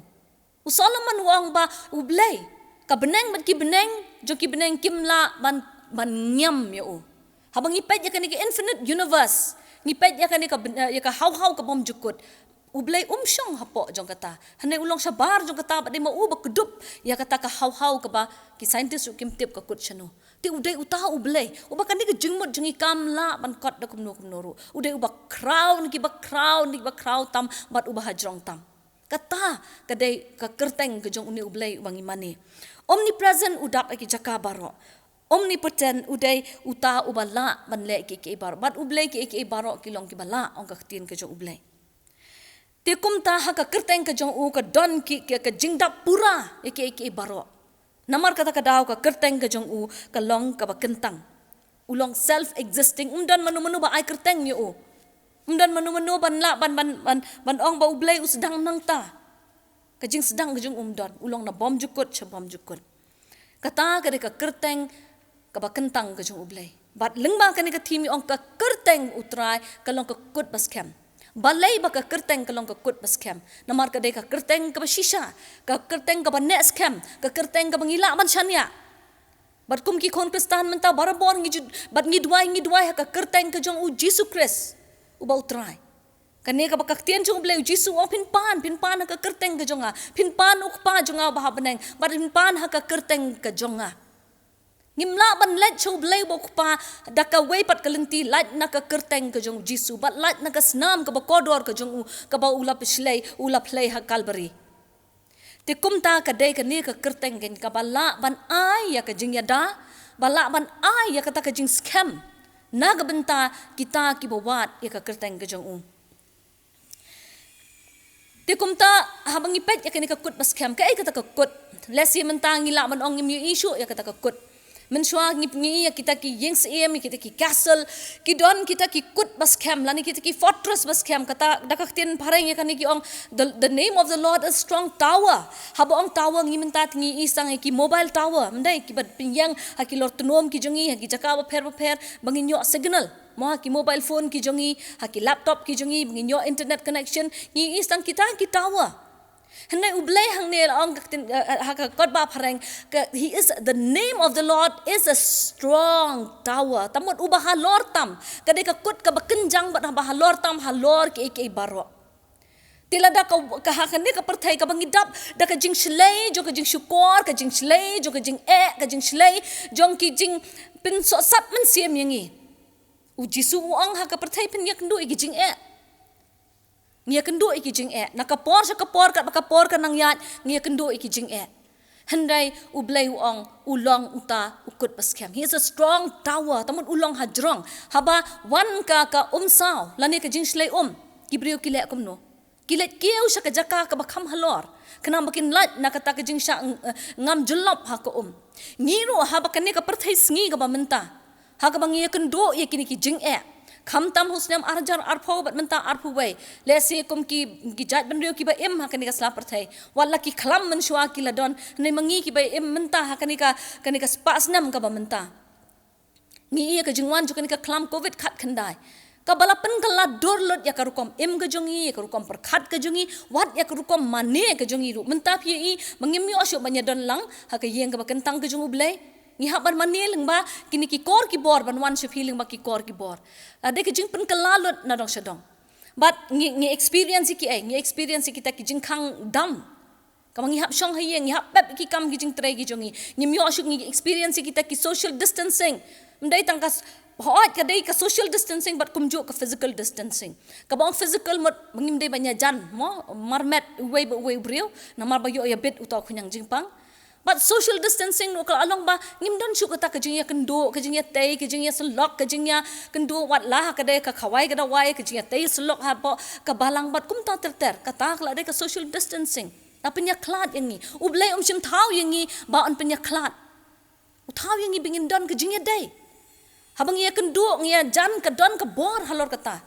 U Solomon u ong ba u Blei, ka bneng bad ki bneng jong ki bneng kim lah ban, ban ngiam ïa u. Haba ngi peit ïa kane ka infinite universe, ngi peit ïa kane ka bn-, ïa ka hawhaw ka bym ju kut. U Blei um shong hapoh jong kata. Hynrei u long shabar jong kata bad dei ma u ba kdup ïa kata ka hawhaw kaba ki scientist ruh kim tip ka kut shano. Te u dei uta u Blei uba kane ka jingmut jong ngi kam lah ban kot da kumno kumno ruh. U dei uba khraw na kiba khraw, na kiba khraw tam bad uba hajrong tam. Kata ka dei ka kyrteng ka jong une u Blei uba ngi mane. Omnipresent, u dap ha ki jaka baroh. Omnipotent, u dei uta uba lah ban leh kiei kiei baroh. Bad u Blei, kiei kiei baroh ki long kiba lah, ong ka ktien ka jong u Blei. Te kumta ha ka kyrteng ka jong u ka don ki, ki, ka jingdap pura ïa kiei kiei baroh. Namar kata ka daw ka kyrteng ka jong u ka long kaba kyntang. U long self existing, um don mano mano ba ai kyrteng ïa u. Um don mano mano ban lah ban, ban, ban, ban ong ba u Blei u sdang nangta. Ka jingsdang ka jong u um don, u long na bym ju kut sha bym ju kut. Kata ka dei ka kyrteng kaba kyntang ka jong u Blei. Bad lyngba kane ka theme ngi ong ka kyrteng u Trai ka long ka kut ba skhem. Balei ba ka kyrteng ka long ka kut ba skhem? Namar ka dei ka kyrteng kaba shisha, ka kyrteng kaba neh skhem, ka kyrteng kaba ngi lah ban shaniah. Bad kum ki khun Khristan mynta barabor ngi ju, bad ngi duwai, ngi duwai ha ka kyrteng ka jong u Jisu Khrist uba u Trai. Kane kaba ka ktien jong u Blei, u Jisu u ong phin pan, phin pan ha ka kyrteng ka jong nga, phin pan u Kpa jong nga uba ha bneng, bad phin pan ha ka kyrteng ka jong nga. Ngim lah ban leit sha u Blei uba u Kpa da kawei pat ka lynti, lait na ka kyrteng ka jong u Jisu, bad lait na ka snam kaba kordor ka jong u, kaba u la pynslei, u la pynslei ha Kalbari. Te kumta ka dei kane ka kyrteng keiñ kaba lah ban ai ïa ka jingïada, ba lah ban ai ïa kata ka jingskhem na ka bynta kita kiba wad ïa ka kyrteng ka jong u. Te kumta, haba ngi peit ïa kane ka kut ba skhem, kaei kata ka kut? Lehse mynta ngi lah ban ong ngim ïohi shuh ïa kata ka kut. Mynshuwa ngi, ngi ïohi ïa kita ki ïing syiem, ïa kita ki castle, ki don kita ki kut ba skhem, lane kita ki fortress ba skhem. Kata da ka ktien phareng ïa kane ki ong, the, the name of the Lord is strong tower. Haba ong tower, ngi mynta te ngi ïohi tang ïa ki mobile tower, ym dei, kiba pynïeng ha ki lor tnum ki jong ngi, ha ki jaka bapher bapher, ba ngin ïoh signal. Mo, ha ki mobile phone ki jong ngi, ha ki laptop ki jong ngi, ba ngin ïoh internet connection, ngi ïohi tang kita ki tower. Hynrei U Blei hangne la ong ka ktien, eh, eh, ha ka kot ba phareng, ka, he is, the name of the Lord is a strong tower. Tangba uba halor tam, ka dei ka kut kaba kynjang bad haba halor tam halor kiei kiei baroh. Te lada ka, ka ha kane ka pyrthei kaba ngi dap da ka jingshlei jong ka jingshukor, ka jingshlei jong ka jingeh, ka jingshlei jong ki jingpynsohsat mynsiem ïa ngi. U Jisu u ong ha ka pyrthei phin ïakynduh ïa ki jingeh. Ngi ïakynduh ïa ki jingeh. Na ka por sha ka por, katba ka por ka nang ïaid, ngi ïakynduh ïa ki jingeh. Hynrei U Blei u ong, u long uta u kut ba skhem. He is a strong tower. Tangba u long hajrong. Haba wan ka, ka umsaw lane ka jingshlei um, ki briew ki leh kumno? Ki leit kiew sha ka jaka kaba kham halor, khnang ba kin lait na kata ka jingshah ng-, eh, ngam jyllop ha ka um. Ngi ruh haba kane ka pyrthei sngi kaba mynta, ha kaba ngi ïakynduh ïa kine ki jingeh, khamtam ha u snem ar hajar arphew bad mynta arphew wei, lehse kum ki, ki jait bynriew kiba im ha kane ka sla pyrthei, wat la ki khlam mynshuwa ki la don, hynrei ma ngi kiba im mynta ha kane ka, kane ka spah snem kaba mynta, ngi ïohi ïa ka jingwan jong kane ka khlam covid khatkhyndai, kaba la pynkylla dur lut ïa ka rukom im ka jong ngi, ïa ka rukom pyrkhat ka jong ngi, wat ïa ka rukom mane ka jong ngi ruh. Mynta phi ïohi ba ngim ïoh shuh ban ïadon lang ha ka ïing kaba kyntang ka jong U Blei. Ngi hap ban mane lyngba kine ki kor ki bor, ban wan sha phi lyngba ki kor ki bor. La dei ka jingpynkylla lut na dong sha dong. Bad ngi, ngi experience ïa kiei, ngi experience ïa kita ki jingkhang dam. Kaba ngi hap shong ha ïing, ngi hap pep ki kam ki jingtrei ki jong ngi. Ngim ïoh shuh, ngi experience ïa kita ki social distancing. Ym dei tang ka s-, hooid ka dei ka social distancing bad kumjuh ka physical distancing. Kaba ong physical mut ba ngim dei ban ïajan, mo, marmet uwei bad uwei u briew, namar ba ïoh ïabit uta u khñiang jingpang. Bad social distancing ruh ka la long ba ngim don shuh kata ka jingïakynduh, ka jingïatei, ka jingïasyllok, ka jingïakynduh, wat la ha ka dei ka khawai ka dawai, ka jingïatei syllok hapoh ka balang bad kumta ter ter. Kata ka la dei ka social distancing. La pynïakhlad ïa ngi. U Blei um shym thaw ïa ngi ba un pynïakhlad. U thaw ïa ngi ba ngin don ka jingïadei. Haba ngi ïakynduh, ngi ïajan, ka don ka bor halor kata.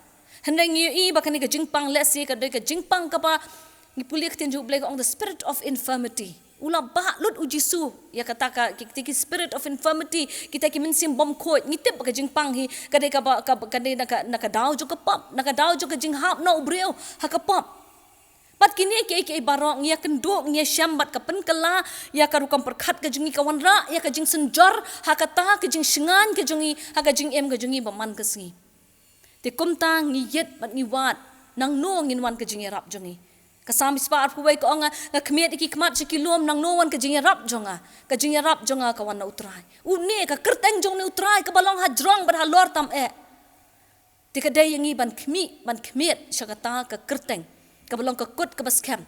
Hynrei ngi ïohi ba kane ka jingpang lehse ka dei ka jingpang kaba, ngi pule ka ktien jong U Blei ka ong the spirit of infirmity. U la bah lut U Jisu ïa kata ka, ki, ki, ki spirit of infirmity, kita ki mynsiem bymkhuid. Ngi tip ba ka jingpang hi ka dei kaba, kaba, ka dei na ka, na ka daw jong ka pop, na ka daw jong ka jinghap na u briew ha ka pop. Bad kine kiei kiei baroh ngi ïakynduh, ngi ïashem bad ka pynkylla ïa ka rukom pyrkhat ka jong ngi, ka wanrah ïa ka jingsynjor ha kata ka jingshngaiñ ka jong ngi, ha ka jingim ka jong ngi ba man ka sngi. Te kumta ngi ïit bad ngi wad, nangno ngin wan ka jingïarap jong ngi? Ka Salm spah arphew wei ka ong, nga khmied ïa ki khmat sha ki lum, nangno wan ka jingïarap jong nga? Ka jingïarap jong nga ka wan na U Trai. Une ka kyrteng jong une U Trai kaba long hajrong bad halor tam eh. Te ka dei ïa ngi ban khmih, ban khmied sha kata ka kyrteng kaba long ka kut kaba skhem.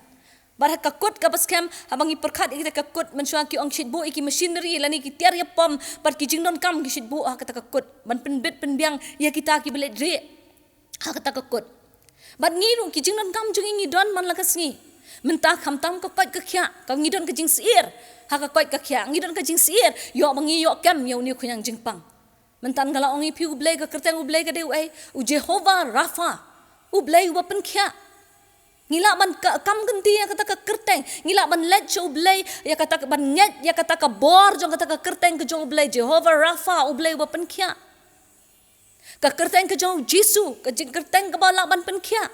Bad ha ka kut kaba skhem, haba ngi pyrkhat ïa kita ka kut, mynshuwa ki ong shitbuh ïa ki machinery lane ki tiar ïapom bad ki jingdonkam ki shitbuh ha kata ka kut ban pynbit pynbiang ïa kita kiba leit rieh ha kata ka kut. Bad ngi ruh ki jingdonkam jong ngi ngi don man la ka sngi. Mynta khamtam ka koit ka khiah, ka ngi don ka jingsyier ha ka koit ka khiah, ngi don ka jingsyier ïoh ba ngi ïoh kem ïa une u khñiang jingpang. Mynta nga la ong ïa phi, U Blei, ka kyrteng U Blei ka dei uei? U Jehovah Rapha, U Blei uba pynkhiah. Ngi lah ban ka, kam kynti ïa kata ka kyrteng, ngi lah ban leit sha U Blei ïa kata ka, ban ngeit ïa kata ka bor jong kata ka kyrteng ka jong U Blei, Jehovah Rapha, U Blei uba pynkhiah. Ka kyrteng ka jong U Jisu, ka jingkyrteng kaba lah ban pynkhiah.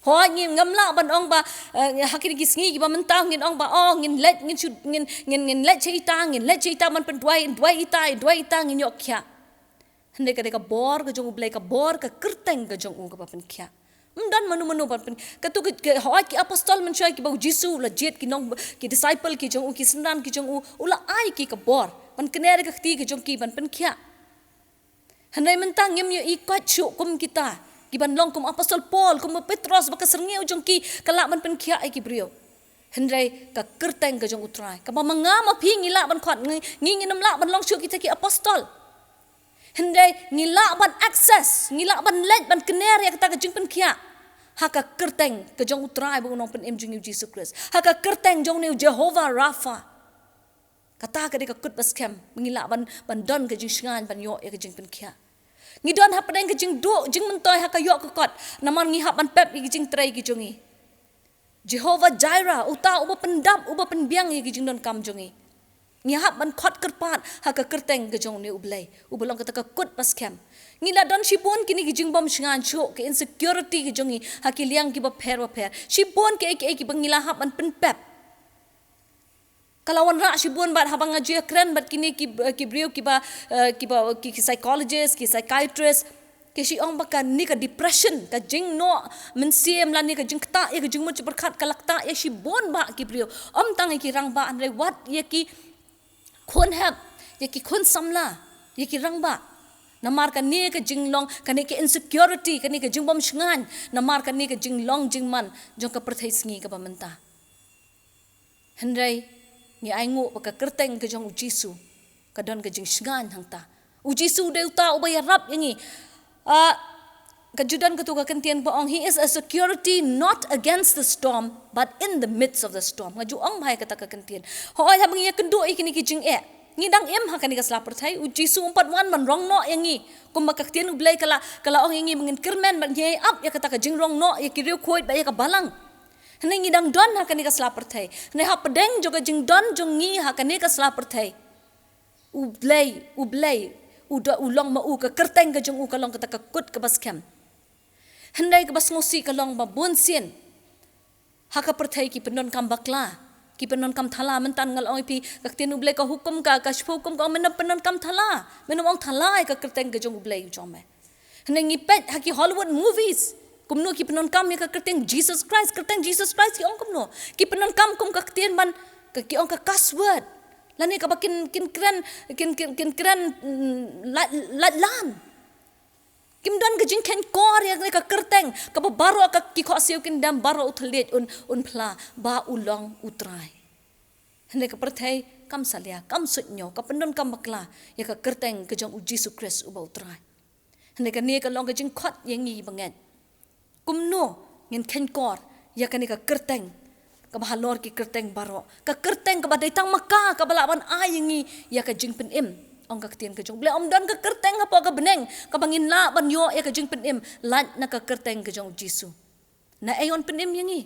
Hooid, ngim, ngam lah ban ong ba, eh, ha kine ki sngi kiba mynta ngin ong ba, oh, ngin leit, ngin shu, ngin, ngin, ngin leit sha ita, ngin leit sha ita ban pynduwai, duwai ita, duwai ita ngin ïoh khiah. Hynrei ka dei ka bor ka jong U Blei, ka bor ka kyrteng ka jong u kaba pynkhiah. Ym don mano mano ban pyn, kato ka, ka, hooid ki apostol mynshuwa kiba U Jisu u la jied, ki nong, ki disciple ki jong u, ki synran ki jong u, u la ai ki ka bor ban kner ïa ka kti ka jong ki ban pynkhiah. Hynrei mynta ngim ïohi koit shuh kum kita, ki ban long kum apostol Paul, kum u Petros, ba ka syrngiew jong ki ka lah ban pynkhiah ïa ki briew. Hynrei ka kyrteng ka jong U Trai, kaba ma nga ma phi ngi lah ban khot, ngi, ngi ngim lah ban long shuh kita ki apostol. Hynrei ngi lah ban access, ngi lah ban leit ban kner ïa kata ka jingpynkhiah ha ka kyrteng ka jong U Trai bad U Nongpynim jong ngi U Jisu Khrist, ha ka kyrteng jong une U Jehovah Rapha. Kata ka dei ka kut ba skhem ba ngi lah ban, ban don ka jingshngaiñ ban ïoh ïa ka jingpynkhiah. Ngi don hapdeng ka jingduh jingmyntoi ha ka ïoh ka kot, namar ngi hap ban pep ïa ka jingtrei ka jong ngi. Jehovah Jireh, uta uba pyndap, uba pynbiang ïa ka jingdonkam jong ngi. Ngi hap ban khot kyrpad ha ka kyrteng ka jong une U Blei uba long kata ka kut ba skhem. Ngi la don shibun kine ki jingbym shngaiñ shuh, ka insecurity ka jong ngi ha ki liang kiba pher ba pher. Shibun kiei kiei kiba ngi la hap ban pynpep. Ka la wanrah shibun bad haba nga ju ïakren bad kine ki, ki briew kiba, eh, kiba, ki, ki psychologist, ki psychiatrist, ki shu ong ba kane ka depression, ka jingnoh mynsiem lane ka jingktah ïa ka jingmut jingpyrkhat ka la ktah ïa shibun bah ki briew. Ym tang ïa ki rangbah, hynrei wat ïa ki khun hep, ïa ki khun samla, ïa ki rangbah. Namar kane ka jinglong, kane ka insecurity, kane ka jingbym shngaiñ, namar kane ka jinglong jingman jong ka pyrthei sngi kaba mynta. Hynrei ngi ainguh ba ka kyrteng ka jong U Jisu ka don ka jingshngaiñ hangta. U Jisu u dei uta uba ïarap ïa ngi. Ah, ka ju don katu ka kyntien ba ong, "He is a security not against the storm, but in the midst of the storm." Nga ju ong bha ïa kata ka kyntien. Hooid, haba ngi ïakynduh ïa kine ki jingeh, ngi dang im ha kane ka sla pyrthei, U Jisu um pat wan ban rong noh ïa ngi. Kumba ka ktien U Blei ka la, ka la ong ïa ngi ba ngin kyrmen bad ngin ïai ap ïa kata ka jingrong noh ïa ki riewkhuid bad ïa ka balang. Hynrei ngi dang don ha kane ka sla pyrthei. Hynrei hapdeng jong ka jingdon jong ngi ha kane ka sla pyrthei, U Blei, U Blei, u da, u long ma u, ka kyrteng ka jong u ka long kata ka kut kaba skhem. Hynrei kaba sngewsih ka long ba bun sien ha ka pyrthei ki pyndonkam bakla, ki pyndonkam thala. Mynta nga la ong ïa phi, ka ktien U Blei ka hukum, ka, ka shiphew hukum ka ong, men ym pyndonkam thala, men ym ong thala ïa ka kyrteng ka jong U Blei u jong me. Hynrei ngi peit ha ki Hollywood movies, kumno ki pyndonkam ïa ka kyrteng Jesus Christ, kyrteng Jesus Christ ki ong kumno. Ki pyndonkam kum ka ktien ban, ka, ki ong ka cuss word. Lane kaba kin, kin kren, kin, kin, kin kren, mm, lait, lait lan. Kim don ka jingkheiñ kor ïa ka kyrteng, kaba baroh ka, ki khohsiew kin dem, baroh u thylliej un, un phla ba u long U Trai. Hynrei ka pyrthei kam salia, kam suidñiew, ka pyndonkam bakla ïa ka kyrteng ka jong U Jisu Khrist uba U Trai. Hynrei kane ka long ka jingkhot ïa ngi bangeit. Kumno ngin kheiñ kor ïa kane ka kyrteng kaba halor ki kyrteng baroh, ka kyrteng kaba dei tang ma ka kaba lah ban ai ïa ngi ïa ka jingpynim. Ong ka ktien ka jong U Blei, ym don ka kyrteng hapoh ka bneng kaba ngin lah ban ïoh ïa ka jingpynim lait na ka kyrteng ka jong U Jisu. Naei yn pynim ïa ngi?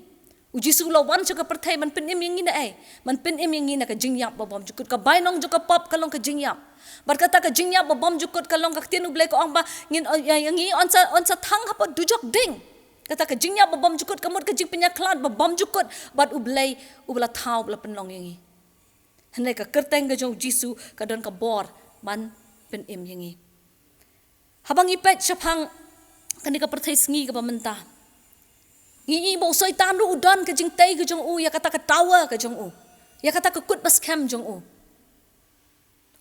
U Jisu u la wan sha ka pyrthei ban pynim ïa ngi naei? Ban pynim ïa ngi na ka jingïap ba bymjukut. Ka bainong jong ka pop ka long ka jingïap. Bad kata ka jingïap ba bymjukut ka long, ka ktien U Blei ka ong ba ngin, ïa, ïa ngi yn sa, yn sa thang hapoh dujok ding. Kata ka jingïap ba bymjukut ka mut ka jingpynïakhlad ba bymjukut bad U Blei uba la thaw, uba la pynlong ïa ngi. Hynrei ka kyrteng ka jong U Jisu ka don ka bor ban pynim ïa ngi. Haba ngi peit shaphang kane ka pyrthei sngi kaba mynta, ngi i ba u Soitan ruh u don ka jingtei ka jong u ïa kata ka tower ka jong u, ïa kata ka kut ba skhem jong u.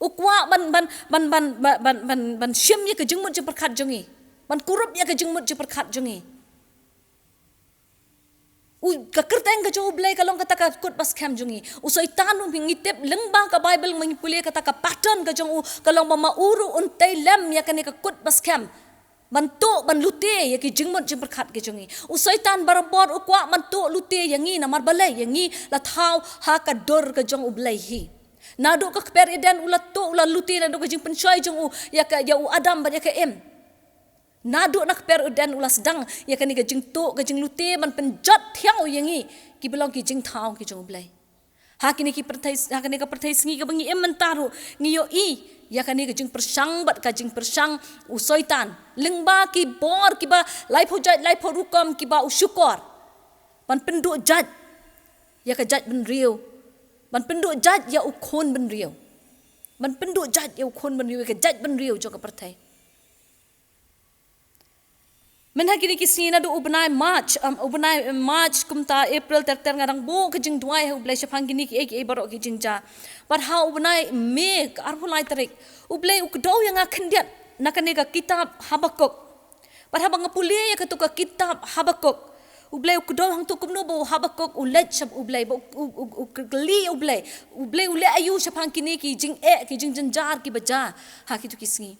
U kwah ban, ban, ban shim ïa ka jingmut jingpyrkhat jong ngi, ban kurup ïa ka jingmut jingpyrkhat jong ngi. U, ka kyrteng ka jong U Blei ka long kata ka kut ba skhem jong ngi. U Soitan u, ngi tip lyngba ka Baibl, ngi pule kata ka pattern ka jong u, ka long ba ma u ruh un tei lem ïa kane ka kut ba skhem ban tuh, ban lute ïa ki jingmut jingpyrkhat ki jong ngi. U Soitan barabor u kwah ban tuh lute ïa ngi, namar balei? Ïa ngi la thaw ha ka dur ka jong U Blei hi. Naduh ka kper Eden u la tuh, u la lute naduh ka jingpynshoi jong u ïa ka, ïa u Adam bad ïa ka Im. Naduh na kper Eden u la sdang ïa kane ka jingtuh, ka jinglute ban pynjot thiang u ïa ngi kiba long ki jingthaw ki jong U Blei. Ha kine ki pyrthei, ha kane ka pyrthei sngi kaba ngi im mynta ruh, ngi ïohi ïa kane ka jingpyrshang bad ka jingpyrshang u Soitan lyngba ki bor kiba laiphew jait, laiphew rukom kiba u shukor ban pynduh jait ïa ka jaitbynriew, ban pynduh jait ïa u khun bynriew, ban pynduh jait ïa u khun bynriew, ïa ka jaitbynriew jong ka pyrthei. Mynta kine ki sngi naduh u bnai March, um, u bnai March kumta April ter ter nga dang buh ka jingduwai ha U Blei shaphang kine kiei kiei baroh ki jingjia. Bad ha u bnai May ka arphew lai tarik, U Blei u kdew ïa nga khyndiat na kane ka kitab Habakuk. Bad haba nga pule ïa katu ka kitab Habakuk, U Blei u kdew hangto kumno ba u Habakuk u leit sha u Blei, ba u, u, u, u kylli u Blei. U Blei u leh aïu shaphang kine ki jingeh, ki jingjynjar kiba jia ha kito ki sngi.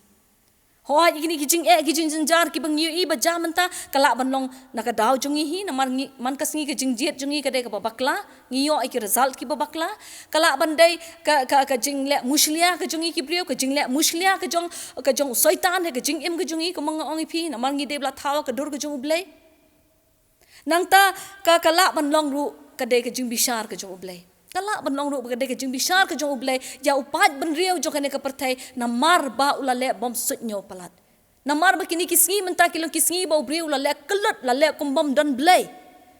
Hooid, kine ki jingeh, ki jingjynjar kiba ngi ïohi ba jia mynta, ka lah ban long na ka daw jong ngi hi, namar ngi, man ka sngi ka jingjied jong ngi ka dei kaba bakla, ngi ïoh ïa ki result kiba bakla. Ka lah ban dei ka, ka, ka jingleh mushlia ka jong ngi ki briew, ka jingleh mushlia ka jong, ka jong u Soitan, ka jingim ka jong ngi, kumba nga ong ïa phi, namar ngi dei ba la thaw ka dur ka jong u Blei. Nangta ka, ka lah ban long ruh ka dei ka jingbishar ka jong u Blei. Ka lah ban long ruh ka dei ka jingbishar ka jong u Blei ïa u paid bynriew jong kane ka pyrthei, namar ba u la leh bym suidñiew palat. Namar ba kine ki sngi mynta ki long ki sngi ba u briew u la leh kyllut, la leh kum bym don Blei.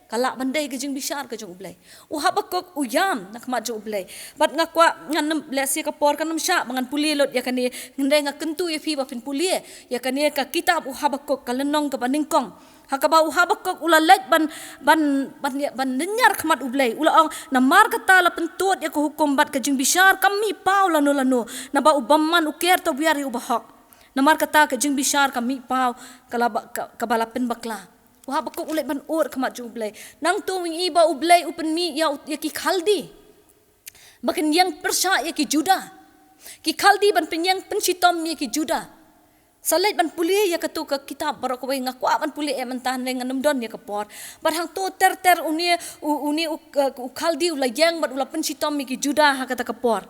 Ka lah ban dei ka jingbishar ka jong u Blei. U Habakuk u ïam na khmat jong u Blei. Bad nga kwah ngan nym leh sha ka por, kan nym shah ba ngan pule lut ïa kane, hynrei nga kyntu ïa phi ba phin pule ïa kane ka kitab u Habakuk, ka lynnong kaba nyngkong. Ha kaba u Habakuk u la leit ban, ban, ban, ban lynñiar khmat u Blei. U la ong, namar kata la pyntud ïa ka hukum bad ka jingbishar kam mih paw lano lano, naba u bymman u ker tawiar ïa u bahok. Namar kata ka jingbishar kam mih paw, ka la ba, ka, kaba la pynbakla. U Habakuk u leit ban ur khmat jong u Blei. Nangto ngi ïohi ba u Blei u pynmih ïa u, ïa ki Khaldi ba kin ïeng pyrshah ïa ki Juda. Ki Khaldi ban pynïeng pynshitom ïa ki Juda. Sa leit ban pule ïa kato ka kitab baroh kawei, nga kwah ban pule eh mynta hynrei ngan nym don ïa ka por. Bad hangto ter ter une u, une u, u Khaldi u la ïeng bad u la pynshitom ïa ki Juda ha kata ka por.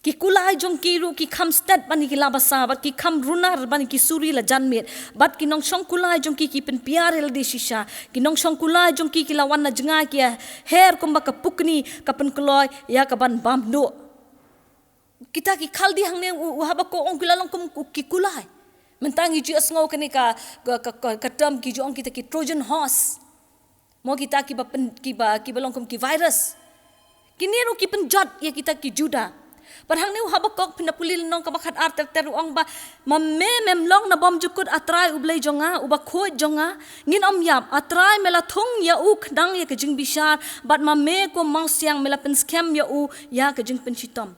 Ki kulai jong ki ruh ki kham stet ban ïa ki la basa, bad ki kham runar ban ïa ki suri la janmiet, bad ki nongshong kulai jong ki ki pynpiar ïa lade shisha. Ki nongshong kulai jong ki ki la wan na jngai ki ïa her kumba ka pukni ka pynkloi ïa ka ban bam duh. Kita ki Khaldi hangne u, u Habakuk u ong ki la long kum ki kulai. Mynta ngi ju ïohsngew kane ka, ka, ka, ka, ka term ki ju ong kita ki Trojan horse. Mo kita kiba pyn, kiba, kiba long kum ki virus. Kine ruh ki pynjot ïa kita ki Juda. Bad hangne u Habakuk phin da pule lynnong kaba khatar ter ter u ong ba, ma me mem long na bymjukut, A Trai u Blei jong nga, uba khuid jong nga, ngin ym ïap. A Trai me la thung ïa u khnang ïa ka jingbishar, bad ma me ko mawsiang me la pynskhem ïa u ïa ka jingpynshitom.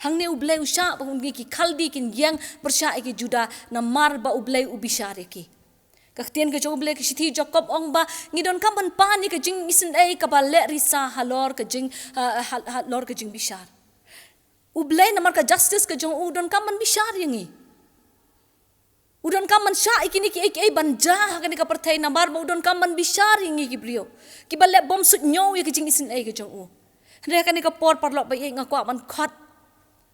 Hangne u Blei u shah ba une ki Khaldi kin ïeng pyrshah ïa ki Juda, namar ba u Blei u bishar ïa ki. Ka ktien ka jong u Blei, ka shithi Jakob ong ba ngi donkam ban pan ïa ka jingisynei kaba leh risa halor ka jing, ha, ha, halor ka jingbishar. U Blei namar ka justice ka jong u donkam ban bishar ïa ngi. U donkam ban shah ïa kine kiei kiei ban jia ha kane ka pyrthei namar ba u donkam ban bishar ïa ngi ki briew kiba leh bym suidñiew ïa ka jingisynei ka jong u. Hynrei ha kane ka por paralok ba ïeit, nga kwah ban khot.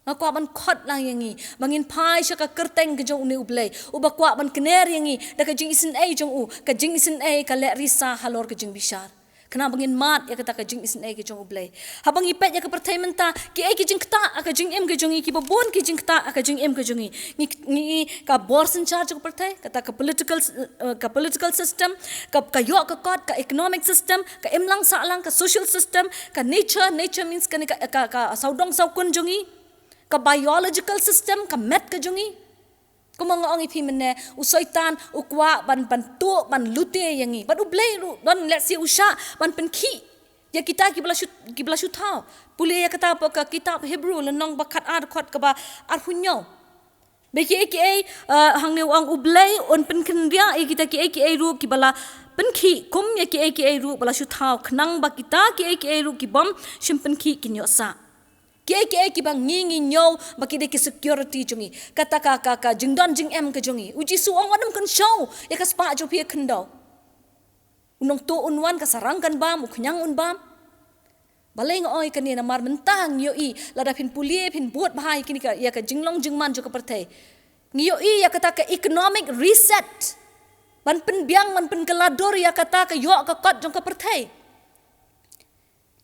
Nga kwah ban khot lang ïa ngi ba ngin phai sha ka kyrteng ka jong une u Blei uba kwah ban kner ïa ngi da ka jingisynei jong u, ka jingisynei ka leh risa halor ka jingbishar. Khnang ba ngin mad ïa kata ka jingisynei ka jong u Blei. Haba ngi peit ïa ka pyrthei mynta, kiei ki jingktah ha ka jingim ka jong ngi, kiba bun ki jingktah ha ka jingim ka jong ngi. Ngi, ngi, ka bor synshar jong ka pyrthei, kata ka political, eh, ka political system, ka, ka ïoh ka kot, ka economic system, ka imlang sahlang, ka social system, ka nature, nature means kane ka, ka, ka sawdong sawkun jong ngi, ka biological system, ka met ka jong ngi. Kumba nga ong ïa phi mynne, u Soitan u kwah ban, ban tuh, ban lute ïa ngi. Bad u Blei ruh don lehse u shah ban pynkhih ïa kita kiba la shu, kiba la shu thaw. Pule ïa kata ha ka kitab Hebru lynnong ba khatar, dkhot kaba arphew hynñiew. Ba kiei kiei, eh, hangne u ong u Blei un pynkynriah ïa kita kiei kiei ruh kiba la pynkhih kum ïa kiei kiei ruh ba la shu thaw, khnang ba kita kiei kiei ruh ki bym shym pynkhih kin ïoh sah. Kiei kiei kiba ngi, ngi ñiew ba ki dei ki security jong ngi. Kata ka, ka, ka jingdon jingem ka jong ngi. U Jisu u ong, wat nym kynshew ïa ka spah jong phi ïa ka khyndew. U nongtuh un wan, ka sarang kan bam, u khñiang un bam. Balei nga ong ïa kane? Namar mynta ngi ïohi, lada phin pule, phin bud bha ïa kine ka, ïa ka jinglong jingman jong ka pyrthei, ngi ïohi ïa kata ka economic reset ban pynbiang, ban pynkylla dur ïa kata ka ïoh ka kot jong ka pyrthei.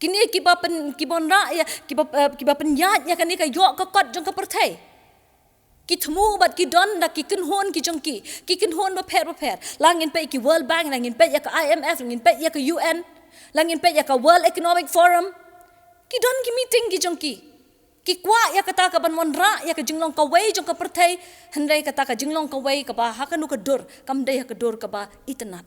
Kine kiba pyn, kiba wanrah ïa, kiba, eh, kiba pynïaid ïa kane ka ïoh ka kot jong ka pyrthei, ki thmu bad ki don da ki kynhun ki jong ki, ki kynhun bapher bapher. La ngin peit ïa ki World Bank, la ngin peit ïa ka I M F, la ngin peit ïa ka U N, la ngin peit ïa ka World Economic Forum. Ki don ki meeting ki jong ki. Ki kwah ïa kata ka ban wanrah ïa ka jinglong kawei jong ka pyrthei, hynrei kata ka jinglong kawei kaba ha kano ka dur, kam dei ha ka dur kaba itynnad.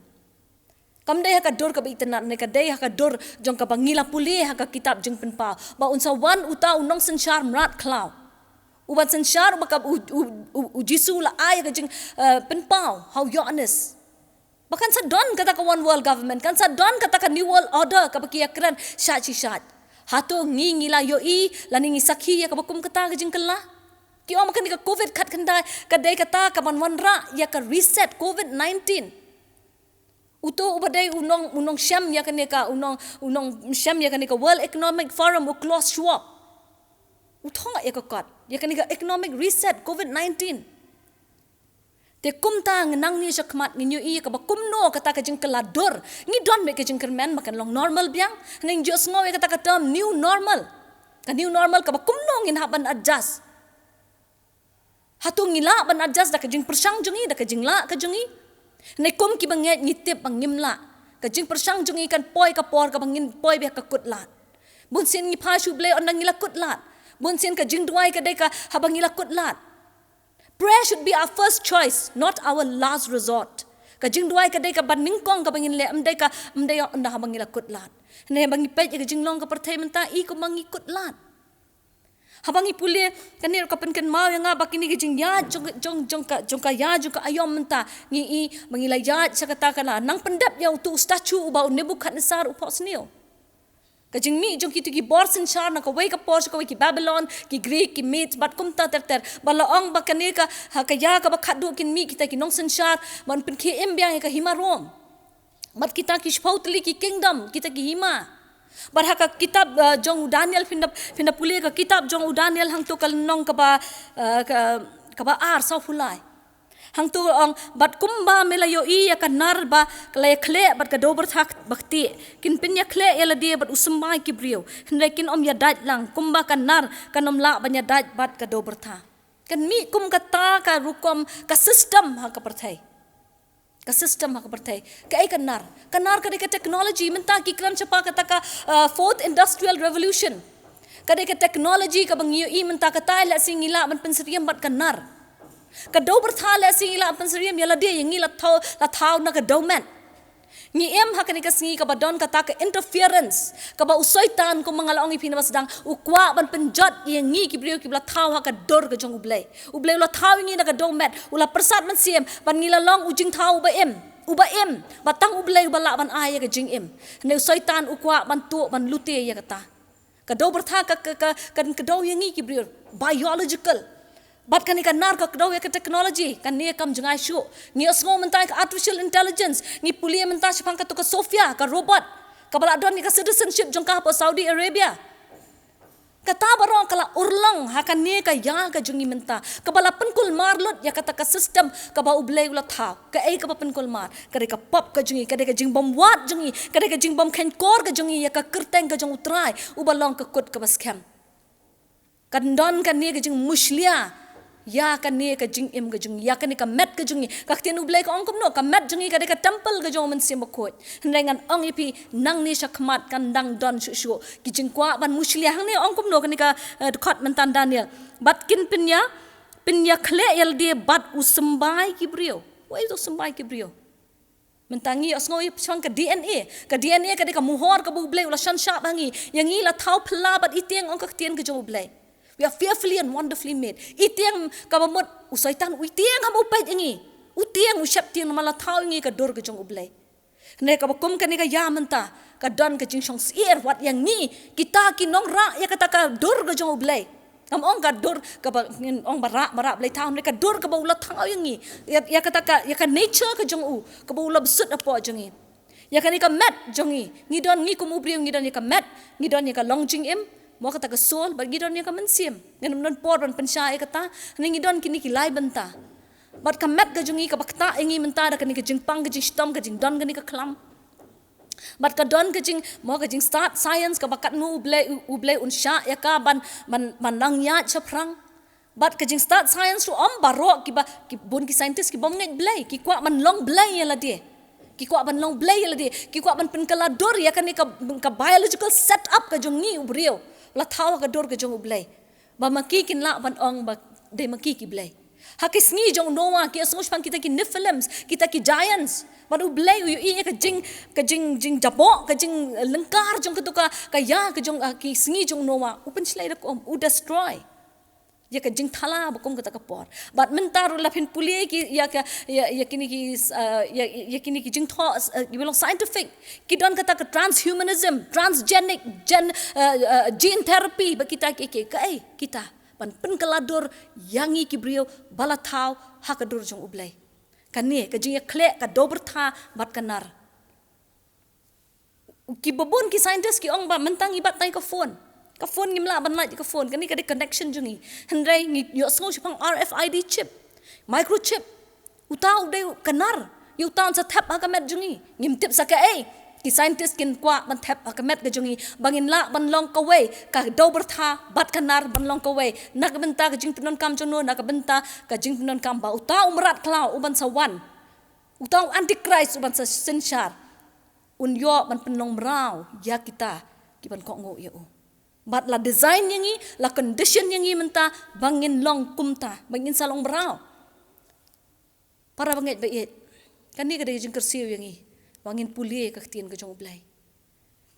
Kam dei ha ka dur kaba itynnad, ne ka dei ha ka dur jong kaba ngi la pule ha ka kitab Jingpynpaw ba un sa wan uta u nongsynshar mrad khlaw. Uban synshar, uba ka, u, u, u, u Jisu u la ai ka jing, eh, pynpaw ha u Ïoannis. Ba kan sa don kata ka one world government, kan sa don kata ka new world order kaba ki ïakren shait shi shait. Hato ngi ngi la ïohi, lane ngi sakhi ïa kaba kum kata ka jingkylla? Ki ong ba kane ka covid khatkhyndai ka dei kata kaban wanrah ïa ka reset covid nineteen. Uto uba dei u nong, u nongshem ïa kane ka, u nong, u nongshem ïa kane ka World Economic Forum, u Klaus Schwab, u thong ïa ka kot ïa kane ka economic reset covid nineteen. Te kumta ngi nangne shakhmat ngi ïohi ïa kaba kumno kata ka jingkylla dur. Ngi don beit ka jingkyrmen ba kan long normal biang. Ngi ju sngew ïa kata ka term new normal. Ka new normal kaba kumno ngin hap ban adjust. Hato ngi lah ban adjust da ka jingpyrshang jong ngi, da ka jinglah ka jong ngi? Ne kum kiba ngeit ngi tip ba ngim lah. Ka jingpyrshang jong ngi kan poi ka por kaba ngin poi beit ha ka kut lad. Bunsien ngi phai sha U Blei ynda ngi la kut lad. Bunsien ka jingduwai ka dei ka haba ngi la kut lad. Prayer should be our first choice, not our last resort. Ka jingduwai ka dei kaba nyngkong kaba ngin leh, ym dei ka, ym dei ynda haba ngi la kut lad. Ne ba ngi peit ïa ka jinglong ka pyrthei mynta, i kumba ngi kut lad. Haba ngi pule, kane ruh ka pynkynmaw ïa nga ba kine ki jingïaid jong, jong, jong ka, jong ka ïaid jong ka aïom mynta, ngi i ba ngi la ïaid sha kata ka la nang pyndep ïa uto u statue uba u Nebukhadnessar u phohsniew. Ka jingmih jong kito ki bor synshar na kawei ka por sha kawei, ki Babylon, ki Greek, ki Medes, bad kumta ter ter. Ba la ong ba kane ka, ha ka ïa kaba khatduh kin mih kita ki nongsynshar ban pynkhie im biang ïa ka hima Rom. Bad kita ki shiphew tylli ki kingdom, kita ki hima. Bad ha ka kitab, eh, jong u Daniel, phin da, phin da pule ka kitab jong u Daniel hangto ka lynnong kaba, eh, ka, kaba ar, sawphew lai. Hangto ong, bad kumba me la ïohi ïa ka nar ba ka la ïakhleh bad ka dewbyrtha ba ktieh, kin pynïakhleh ïa lade bad u symbai ki briew. Hynrei kin ym ïadait lang, kumba ka nar kan ym lah ban ïadait bad ka dewbyrtha. Kan mih kum kata ka rukom ka system ha ka pyrthei. Ka system ha ka pyrthei. Kaei ka nar? Ka nar ka dei ka technology. Mynta ki kren shaphang kata ka, uh, fourth industrial revolution. Ka dei ka technology kaba ngi ïohi mynta, kata lehse ngi lah ban pynsyriem bad ka nar. Ka dewbyrtha lehse ngi lah ban pynsyriem ïa lade, ïa ngi la thaw, la thaw na ka dewmet. Ngi im ha kane ka sngi kaba don kata ka interference, kaba u Soitan, kumba nga la ong ïa phi na ba sdang, u kwah ban pynjot ïa ngi ki briew kiba la thaw ha ka dur ka jong U Blei. U Blei u la thaw ïa ngi na ka dewmet, u la pyrsad mynsiem ban ngi la long u jingthaw uba im, uba im, ba tang U Blei uba lah ban ai ïa ka jingim. Hynrei u Soitan u kwah ban tuh, ban lute ïa kata. Ka dewbyrtha ka, ka, ka, ka, ka kdew ïa ngi ki briew, biological. Bad kane ka nar ka kdew ïa ka technology, kane kam jngai shuh. Ngi ïohsngew mynta ïa ka artificial intelligence, ngi pule mynta shaphang kato ka Sophia, ka robot, kaba la don ïa ka citizenship jong ka hapoh Saudi Arabia. Kata baroh ka la urlong ha kane ka ïa ka jong ngi mynta, kaba la pynkulmar lut ïa kata ka system kaba U Blei u la thaw. Kaei kaba pynkulmar? Ka dei ka pop ka jong ngi, ka dei ka jingbymwad jong ngi, ka dei ka jingbymkheiñkor ka jong ngi ïa ka kyrteng ka jong U Trai, uba long ka kut kaba skhem. Kan don kane ka jingmushlia ïa kane ka jingim ka jong ngi, ïa kane ka met ka jong ngi. Ka ktien U Blei ka ong kumno? Ka met jong ngi ka dei ka temple ka jong U Mynsiem Bakhuid. Hynrei ngan ong ïa phi, nangne shakhmat kan dang don shuh shuh ki jingkwah ban mushlia. Hangne ong kumno kane ka, eh, dkhot mynta Daniel? Bad kin pynïa, pynïakhleh ïa lade bad u symbai ki briew. Uei uto u symbai ki briew? Mynta ngi ïohsngew ïa shaphang ka D N A. Ka D N A ka dei ka mohor kaba U Blei u la shan shah ba ha ngi. Ïa ngi la thaw phylla bad itieng, ong ka ktien ka jong U Blei. We are fearfully and wonderfully made. Itieng kaba mut u Soitan u itieng haba u peit ïa ngi. U tieng, u sheptieng namar la thaw ïa ngi ka dur ka jong U Blei. Hynrei kaba kum kane ka ïa mynta, ka don ka jingshongsyier wat ïa ngi, kita ki nongrah ïa kata ka dur ka jong U Blei. Ngam ong ka dur kaba ngin ong ba rah, ba rah Blei thaw, hynrei ka dur kaba u la thaw ïa ngi, ïa, ïa kata ka, ïa ka nature ka jong u, kaba u la bsut hapoh jong ngi. Ïa kane ka met jong ngi, ngi don, ngi kum u briew ngi don ïa ka met, ngi don ïa ka longjingim, mo kata ka soul, bad ngi don ïa ka mynsiem. Ngin ym don por ban pynshai ïa kata, hynrei ngi don kine ki lai bynta. Bad ka met ka jong ngi kaba ktah ïa ngi mynta da kane ka jingpang, ka jingshitom, ka jingdon kane ka khlam. Bad ka don ka jing, mo ka jingstad science kaba katno U Blei, U, U Blei un shah ïa ka ban, ban, ban nang ïaid shaphrang. Bad ka jingstad science ruh ym baroh kiba, ki bun ki scientist ki bym ngeit Blei, ki kwah ban long Blei ïa lade. Ki kwah ban long Blei ïa lade, ki kwah ban pynkylla dur ïa kane ka, ka biological set up ka jong ngi u briew. La thaw ha ka dur ka jong U Blei. Ba ma ki kin lah ban ong ba dei ma ki ki blei. Ha ki sngi jong u Noah, ki ïohsngew shaphang kita ki Nephilims, kita ki giants. Bad U Blei u ïohi ïa ka jing, ka jing, jingjaboh, ka jinglyngkar jong kata ka, ka ïa ka jong, ah, ki sngi jong u Noah. U pynshlei da ka um, u destroy. Ïa ka jingthala ba kum kata ka por. Bad mynta ruh la phin pule ki, ïa ka, ïa, ïa kine ki, uh, ïa, ïa kine ki jingthoh, uh, ki ba long scientific. Ki don kata ka transhumanism, transgenic, gen, uh, uh, gene therapy, ba kita ki, ki, kaei, kita. Ban pynkylla dur, ïa ngi ki briew, ba la thaw, ha ka dur jong U Blei. Kane, ka jingïakhleh, ka dewbyrtha, bad ka nar. Ki babun ki scientist ki ong ba mynta ngi bat tang ka phone. Ka phone ngim lah ban lait ka phone. Kane ka dei connection jong ngi. Hynrei ngi ïohsngew shaphang R F I D chip. Microchip. Uta u dei ka nar. Ïa uta un sa thep ha ka met jong ngi. Ngim tip sa kaei. Ki scientist kin kwah ban thep ha ka met ka jong ngi. Ba ngin lah ban long kawei. Ka dewbyrtha, bad ka nar ban long kawei. Na ka bynta ka jingpyndonkam jong no, na ka bynta ka jingpyndonkam ba uta u mrad khlaw, u ban sa wan. Uta u antichrist, u ban sa synshar. Un ïoh ban pynlong mraw, ïa kita, ki ban kohnguh ïa u. Bad la design ïa ngi, la condition ïa ngi mynta, ba ngin long kumta, ba ngin sa long mraw. Para bangeit ba ïeit. Kane ka dei ka jingkyrsiew ïa ngi, ba ngin pule ka ktien ka jong U Blei.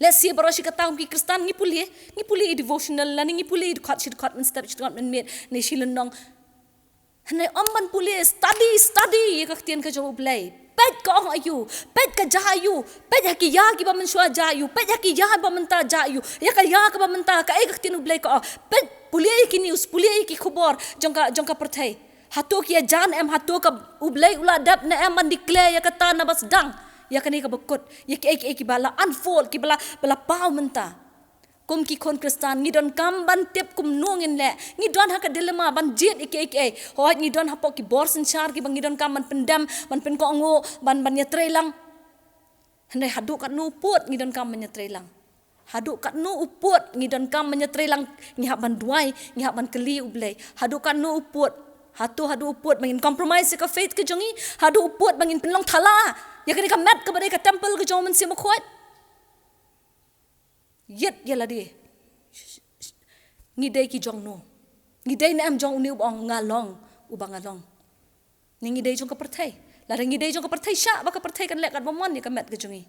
Lehse baroh shi katta kum ki Khristan ngi pule, ngi pule i devotional lane ngi pule i dkhot shi dkhot mynstep shi dkhot mynmiet, ne shi lynnong. Hynrei ym ban pule, study, study ïa ka ktien ka jong U Blei. Peit ka ong aïu, peit ka jia aïu, peit ha ki ïa kiba mynshuwa jia aïu, peit ha ki ïa ba mynta jia aïu, ïa ka ïa kaba mynta, kaei ka ktien U Blei ka ong. Peit, pule ïa ki news, pule ïa ki khubor jong ka, jong ka pyrthei. Hato ki ïa jia ne em, hato ka U Blei u la dep ne em ban declare ïa kata na ba sdang. Ïa kane kaba kut, ïa kiei kiei kiba la unfold, kiba la, ba la paw mynta. Kum ki khun Khristan, ngi donkam ban tip kumno ngin leh. Ngi don ha ka dilemma ban jied ïa kiei kiei. Hooid ngi don hapoh ki bor synshar kiba ngi donkam ban pyndem, ban pynkohnguh, ban, ban ïatreilang. Hynrei haduh katno u pud ngi donkam ban ïatreilang. Haduh katno u pud ngi donkam ban ïatreilang, ngi hap ban duwai, ngi hap ban kylli U Blei. Haduh katno u pud, hato haduh u pud ba ngin compromise ïa ka faith ka jong ngi, haduh u pud ba ngin pynlong thala ïa kane ka met kaba dei ka temple ka jong U Mynsiem Bakhuid. Ïit ïa lade. Ngi dei ki jong no? Ngi dei ne em jong une uba ong nga long, uba nga long? Ne ngi dei jong ka pyrthei? Lada ngi dei jong ka pyrthei, shah ba ka pyrthei kan leh katba mon ïa ka met ka jong ngi.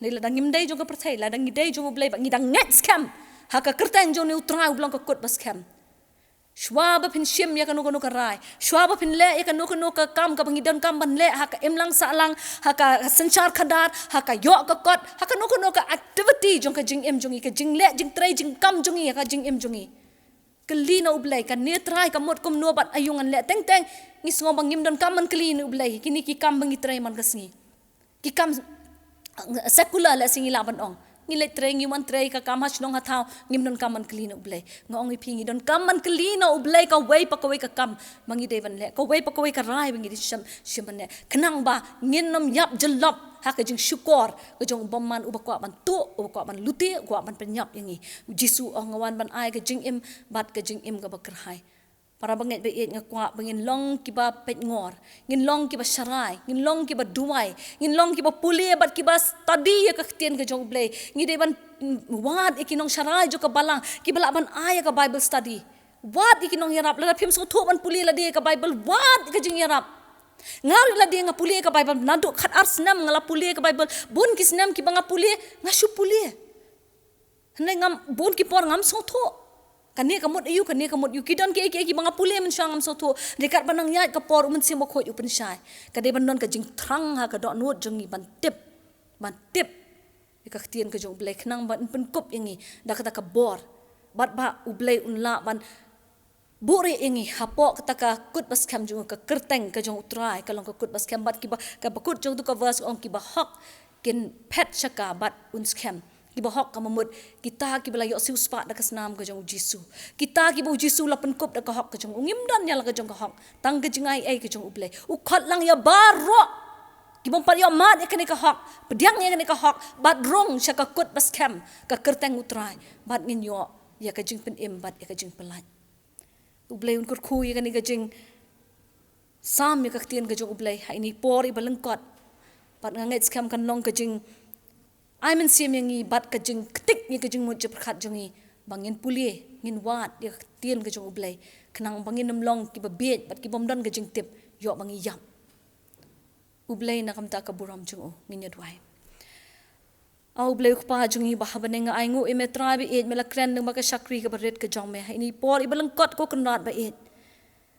Ne lada ngim dei jong ka pyrthei, lada ngi dei jong U Blei, ba ngi dang ngeit skhem ha ka kyrteng jong une U Trai uba long ka kut ba skhem. Shuwa ba phin shim ïa kano kano ka rai, shuwa ba phin leh ïa kano kano ka kam kaba ngi donkam ban leh, ha ka imlang sahlang, ha ka synshar khadar, ha ka ïoh ka kot, ha kano kano ka activity jong ka jingim jong ngi, ka jingleh jingtrei jingkam jong ngi ha ka jingim jong ngi, kylli na U Blei, kane trai ka mut kumno bad aïu ngan leh. Teng teng ngi sngew ba ngim donkam ban kylli na U Blei, kine ki kam ba ngi trei man ka sngi. Ki kam, eh, secular lehse ngi lah ban ong. Ngi leit trei, ngi wan trei ka kam ha shnong ha thaw, ngim donkam ban kylli na U Blei. Nga ong ïa phi, ngi donkam ban kylli na U Blei kawei pa kawei ka kam ba ngi dei ban leh, kawei pa kawei ka rai ba ngi dei shim, shim ban leh. Khnang ba ngin ym ïap jyllop ha ka jingshukor ka jong u bymman uba kwah ban tuh, uba kwah ban lute, uba kwah ban pynïap ïa ngi. U Jisu u ong, nga wan ban ai ka jingim bad ka jingim kaba kyrhai. Para bangeit ba ïeit, nga kwah ba ngin long kiba peitngor, ngin long kiba sharai, ngin long kiba duwai, ngin long kiba pule bad kiba study ïa ka ktien ka jong U Blei. Ngi dei ban, mm, wad ïa ki nongsharai jong ka balang kiba lah ban ai ïa ka Bible study. Wad ïa ki nongïarap, lada phim sngewthuh ban pule lade ïa ka Bible, wad ïa ka jingïarap. Nga ruh lade nga pule ïa ka Bible, naduh khatar snem nga la pule ïa ka Bible, bun ki snem kiba nga pule, nga shu pule. Hynrei ngam, bun ki por ngam sngewthuh. Kane ka mut aïu, kane ka mut aïu, ki don kiei kiei kiba nga pule mynshuwa ngam sngewthuh. Dei katba nang ïaid ka por U Mynsiem Bakhuid u pynshai. Ka dei ban don ka jingthrang ha ka dohnud jong ngi ban tip. Ban tip ïa ka ktien ka jong U Blei, khnang ban pynkup ïa ngi da kata ka bor. Bad ba U Blei un lah ban buhrieh ïa ngi hapoh kata ka kut ba skhem jong u, ka kyrteng ka jong U Trai ka long ka kut ba skhem, bad kiba, kaba kut jong tu ka verse ong, kiba hok kin phet sha ka bad un skhem. Kiba hok ka mut kita kiba la ïoh siewspah da ka snam ka jong U Jisu. Kita kiba U Jisu la pynkup da ka hok ka jong u. Ngim don ïa la ka jong ka hok, tang ka jingai ei ka jong U Blei. U khot lang ïa baroh ki bym pat ïoh mad ïa kane ka hok, pdiang ïa kane ka hok, bad rung sha ka kut ba skhem, ka kyrteng U Trai, bad ngin ïoh ïa ka jingpynim bad ïa ka jingpyllait. U Blei un kyrkhu ïa kane ka jingsam ïa ka ktien ka jong U Blei ha ine i por iba lyngkot. Bad nga ngeit skhem kan long ka jingai mynsiem ïa ngi bad ka jingktik ïa ka jingmut jingpyrkhat jong ngi ba ngin pule, ngin wad ïa ka ktien ka jong U Blei, khnang ba ngin ym long kiba bieit bad ki bym don ka jingtip, ïoh ba ngi ïap. U Blei na ka bynta ka burom jong u, ngin ïa duwai. A U Blei u Kpa jong ngi ba ha bneng, nga ainguh ïa me Trai ba ïeit, me la kren lyngba ka shakri kaba rit ka jong me. Ha ine i por iba lyngkot ko Kynrad ba ïeit,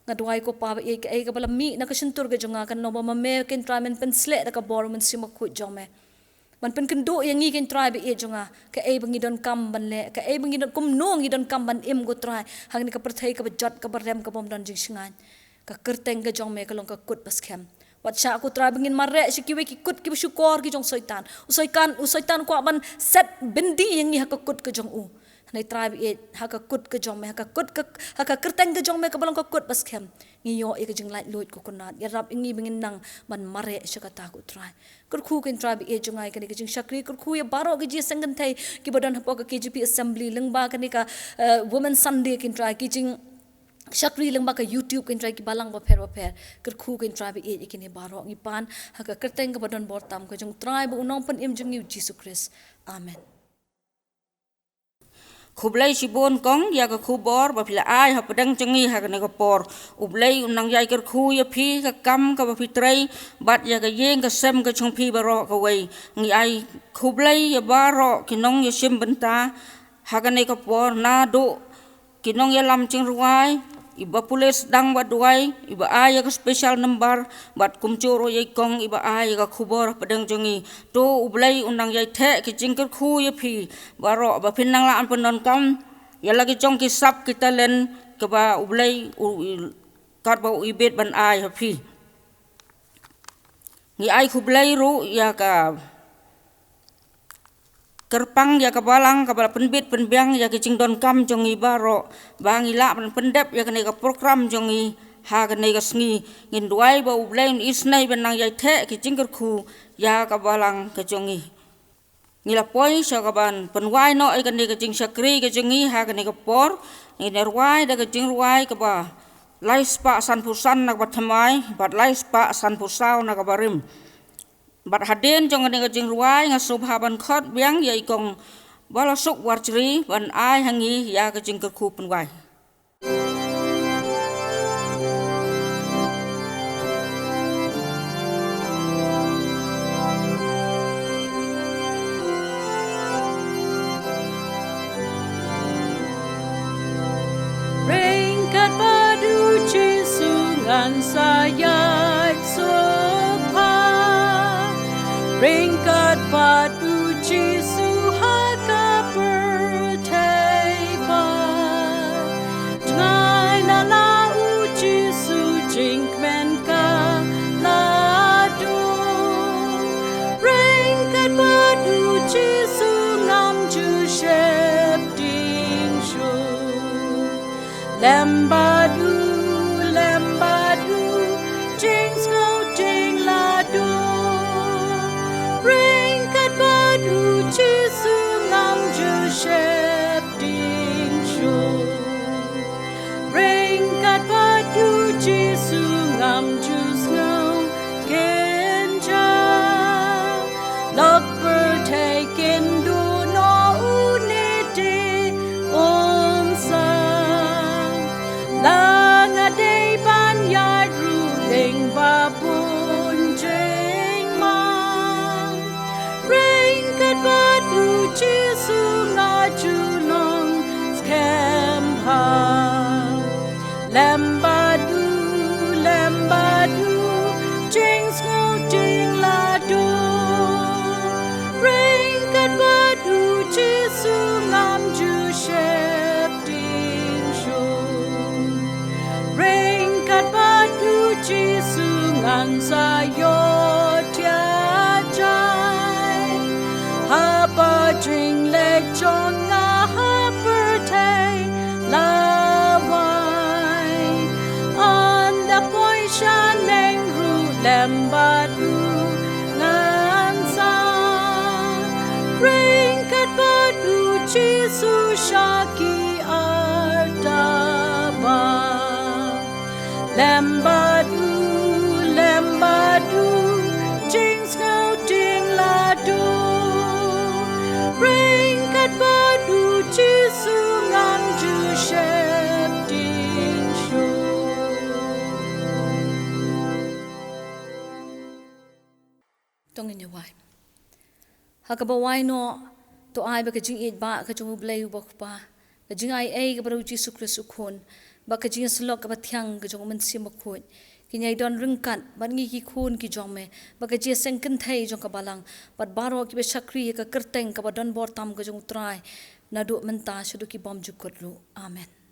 nga duwai ko Pa ba ïeit, kaei kaba la mih na ka shyntur ka jong nga kan long ba ma me Kynrad men pynsleh da ka bor Mynsiem Bakhuid jong me. Ban pynkynduh ïa ngi Kynrad ba ïeit jong nga, kaei ba ngi donkam ban leh, kaei ba ngi don, kumno ngi donkam ban im ko Trai ha kane ka pyrthei kaba jot, kaba rem, kaba ym don jingshngaiñ. Ka kyrteng ka jong me ka long ka kut ba skhem. Wat shah ko Trai ba ngin mareh sha kiwei ki kut kiba shukor ki jong Soitan. U Soitan, u Soitan u kwah ban set byndi ïa ngi ha ka kut ka jong u. Hynrei Trai ba ïeit, ha ka kut ka jong me, ha ka kut ka, ha ka kyrteng ka jong me kaba long ka kut ba skhem, ngi ïoh ïa ka jinglaitluid ko Kynrad. Ïarap ïa ngi ba ngin nang ban mareh sha kata ko Trai. Kyrkhu Kynrad ba ïeit jong nga ïa kane ka jingshakri, kyrkhu ïa baroh ki jingïaseng kynthei kiba don hapoh ka K J P Assembly lyngba kane ka, eh, Women Sunday Kynrad, ki jing shakri lyngba ka YouTube Kynrad, ki balang bapher bapher. Kyrkhu Kynrad ba ïeit ïa kine baroh, ngi pan ha ka kyrteng kaba don bor tam ka jong u Trai bad u Nongpynim jong ngi u Jisu Khrist. Amen. Khublei shibun kong ïa ka khubor ba phi la ai hapdeng jong ngi ha kane ka por. U Blei un nang ïai kyrkhu ïa phi ha ka kam kaba phi trei bad ïa ka ïing ka sem ka jong phi baroh kawei. Ngi ai khublei ïa baroh ki nongïashim bynta ha kane ka por, naduh ki nongïalam jingrwai, iba pule sdang bad duwai, iba ai ïa ka special number, bad kumjuh ruh ïa i kong iba ai ïa ka khubor hapdeng jong ngi. To U Blei un nang ïai theh ki jingkyrkhu ïa phi baroh ba phin nang lah ban pyndonkam ïa la ki jong ki sap ki talent kaba U Blei u, i, katba u ibit ban ai ha phi. Ngi ai khublei ruh ïa ka kyrpang ïa ka balang kaba la pynbit pynbiang ïa ki jingdonkam jong ngi baroh ba ngi lah ban pyndep ïa kane ka program jong ngi ha kane ka sngi. Ngin duwai ba U Blei un isynei ban nang ïai theh ki jingkyrkhu ïa ka balang ka jong ngi. Ngi la poi sha kaban pynwai noh ïa kane ka jingshakri ka jong ngi ha kane ka por. Ngin ïa rwai da ka jingrwai kaba lai spah sanphew san na kaba thymmai bad lai spah sanphew saw na kaba rim. Bad hadien jong kane ka jingrwai nga sngewbha ban khot biang ïa i kong Balasuk Warjri ban ai ha ngi ïa ka jingkyrkhu pynwai. Ryngkat bad U Jisu ngan sa ïaid suk pha. Ryngkat bad U Jisu ha ka pyrthei ba jngai na la U Jisu jingkmen ka la dum. Ryngkat bad U Jisu ngam ju sheptieng shuh. Lem bad U, lem bad U, jingsngewtieng la dum. Ryngkat bad U Jisu ngam ju sheptieng shuh. Ryngkat bad U Jisu ngam ju sngew kynja. Lok pyrthei kin duh noh une te un sa. La nga dei ban ïaid ruh lyngba bun jingmang. Ryngkat bad U Jisu nga ju long skhem bha. Lem bad U, lem bad U, jingsngewtieng la dum. Ryngkat bad U Jisu ngam ju sheptieng shuh. Ryngkat bad U Jisu ngan sa ïoh thiah jai. Haba jingleh jong nga ha pyrthei la wai, ynda poi shaneng ruh lem bad U ngan sa. Ryngkat bad U Jisu sha ki artaba. Lem bad U, lem bad U, jingsngewtieng la dum. Ryngkat bad U Jisu ngam ju sheptieng shuh. To ngin ïa wai. Ha kaba wai noh, to ai ba ka jingïeit ba ka jong U Blei U Bakhuid, ka jingaiei kaba U Jisu Khrist U Khun, bad ka jingïasyllok kaba thiang ka jong U Mynsiem Bakhuid, kin ïai don ryngkat bad ngi ki khun ki jong me, bad ka jingïaseng kynthei jong ka Balang, bad baroh kiba shakri ïa ka kyrteng kaba donbor tam ka jong U Trai, naduh mynta shaduh ki bymjukut ruh. Amen.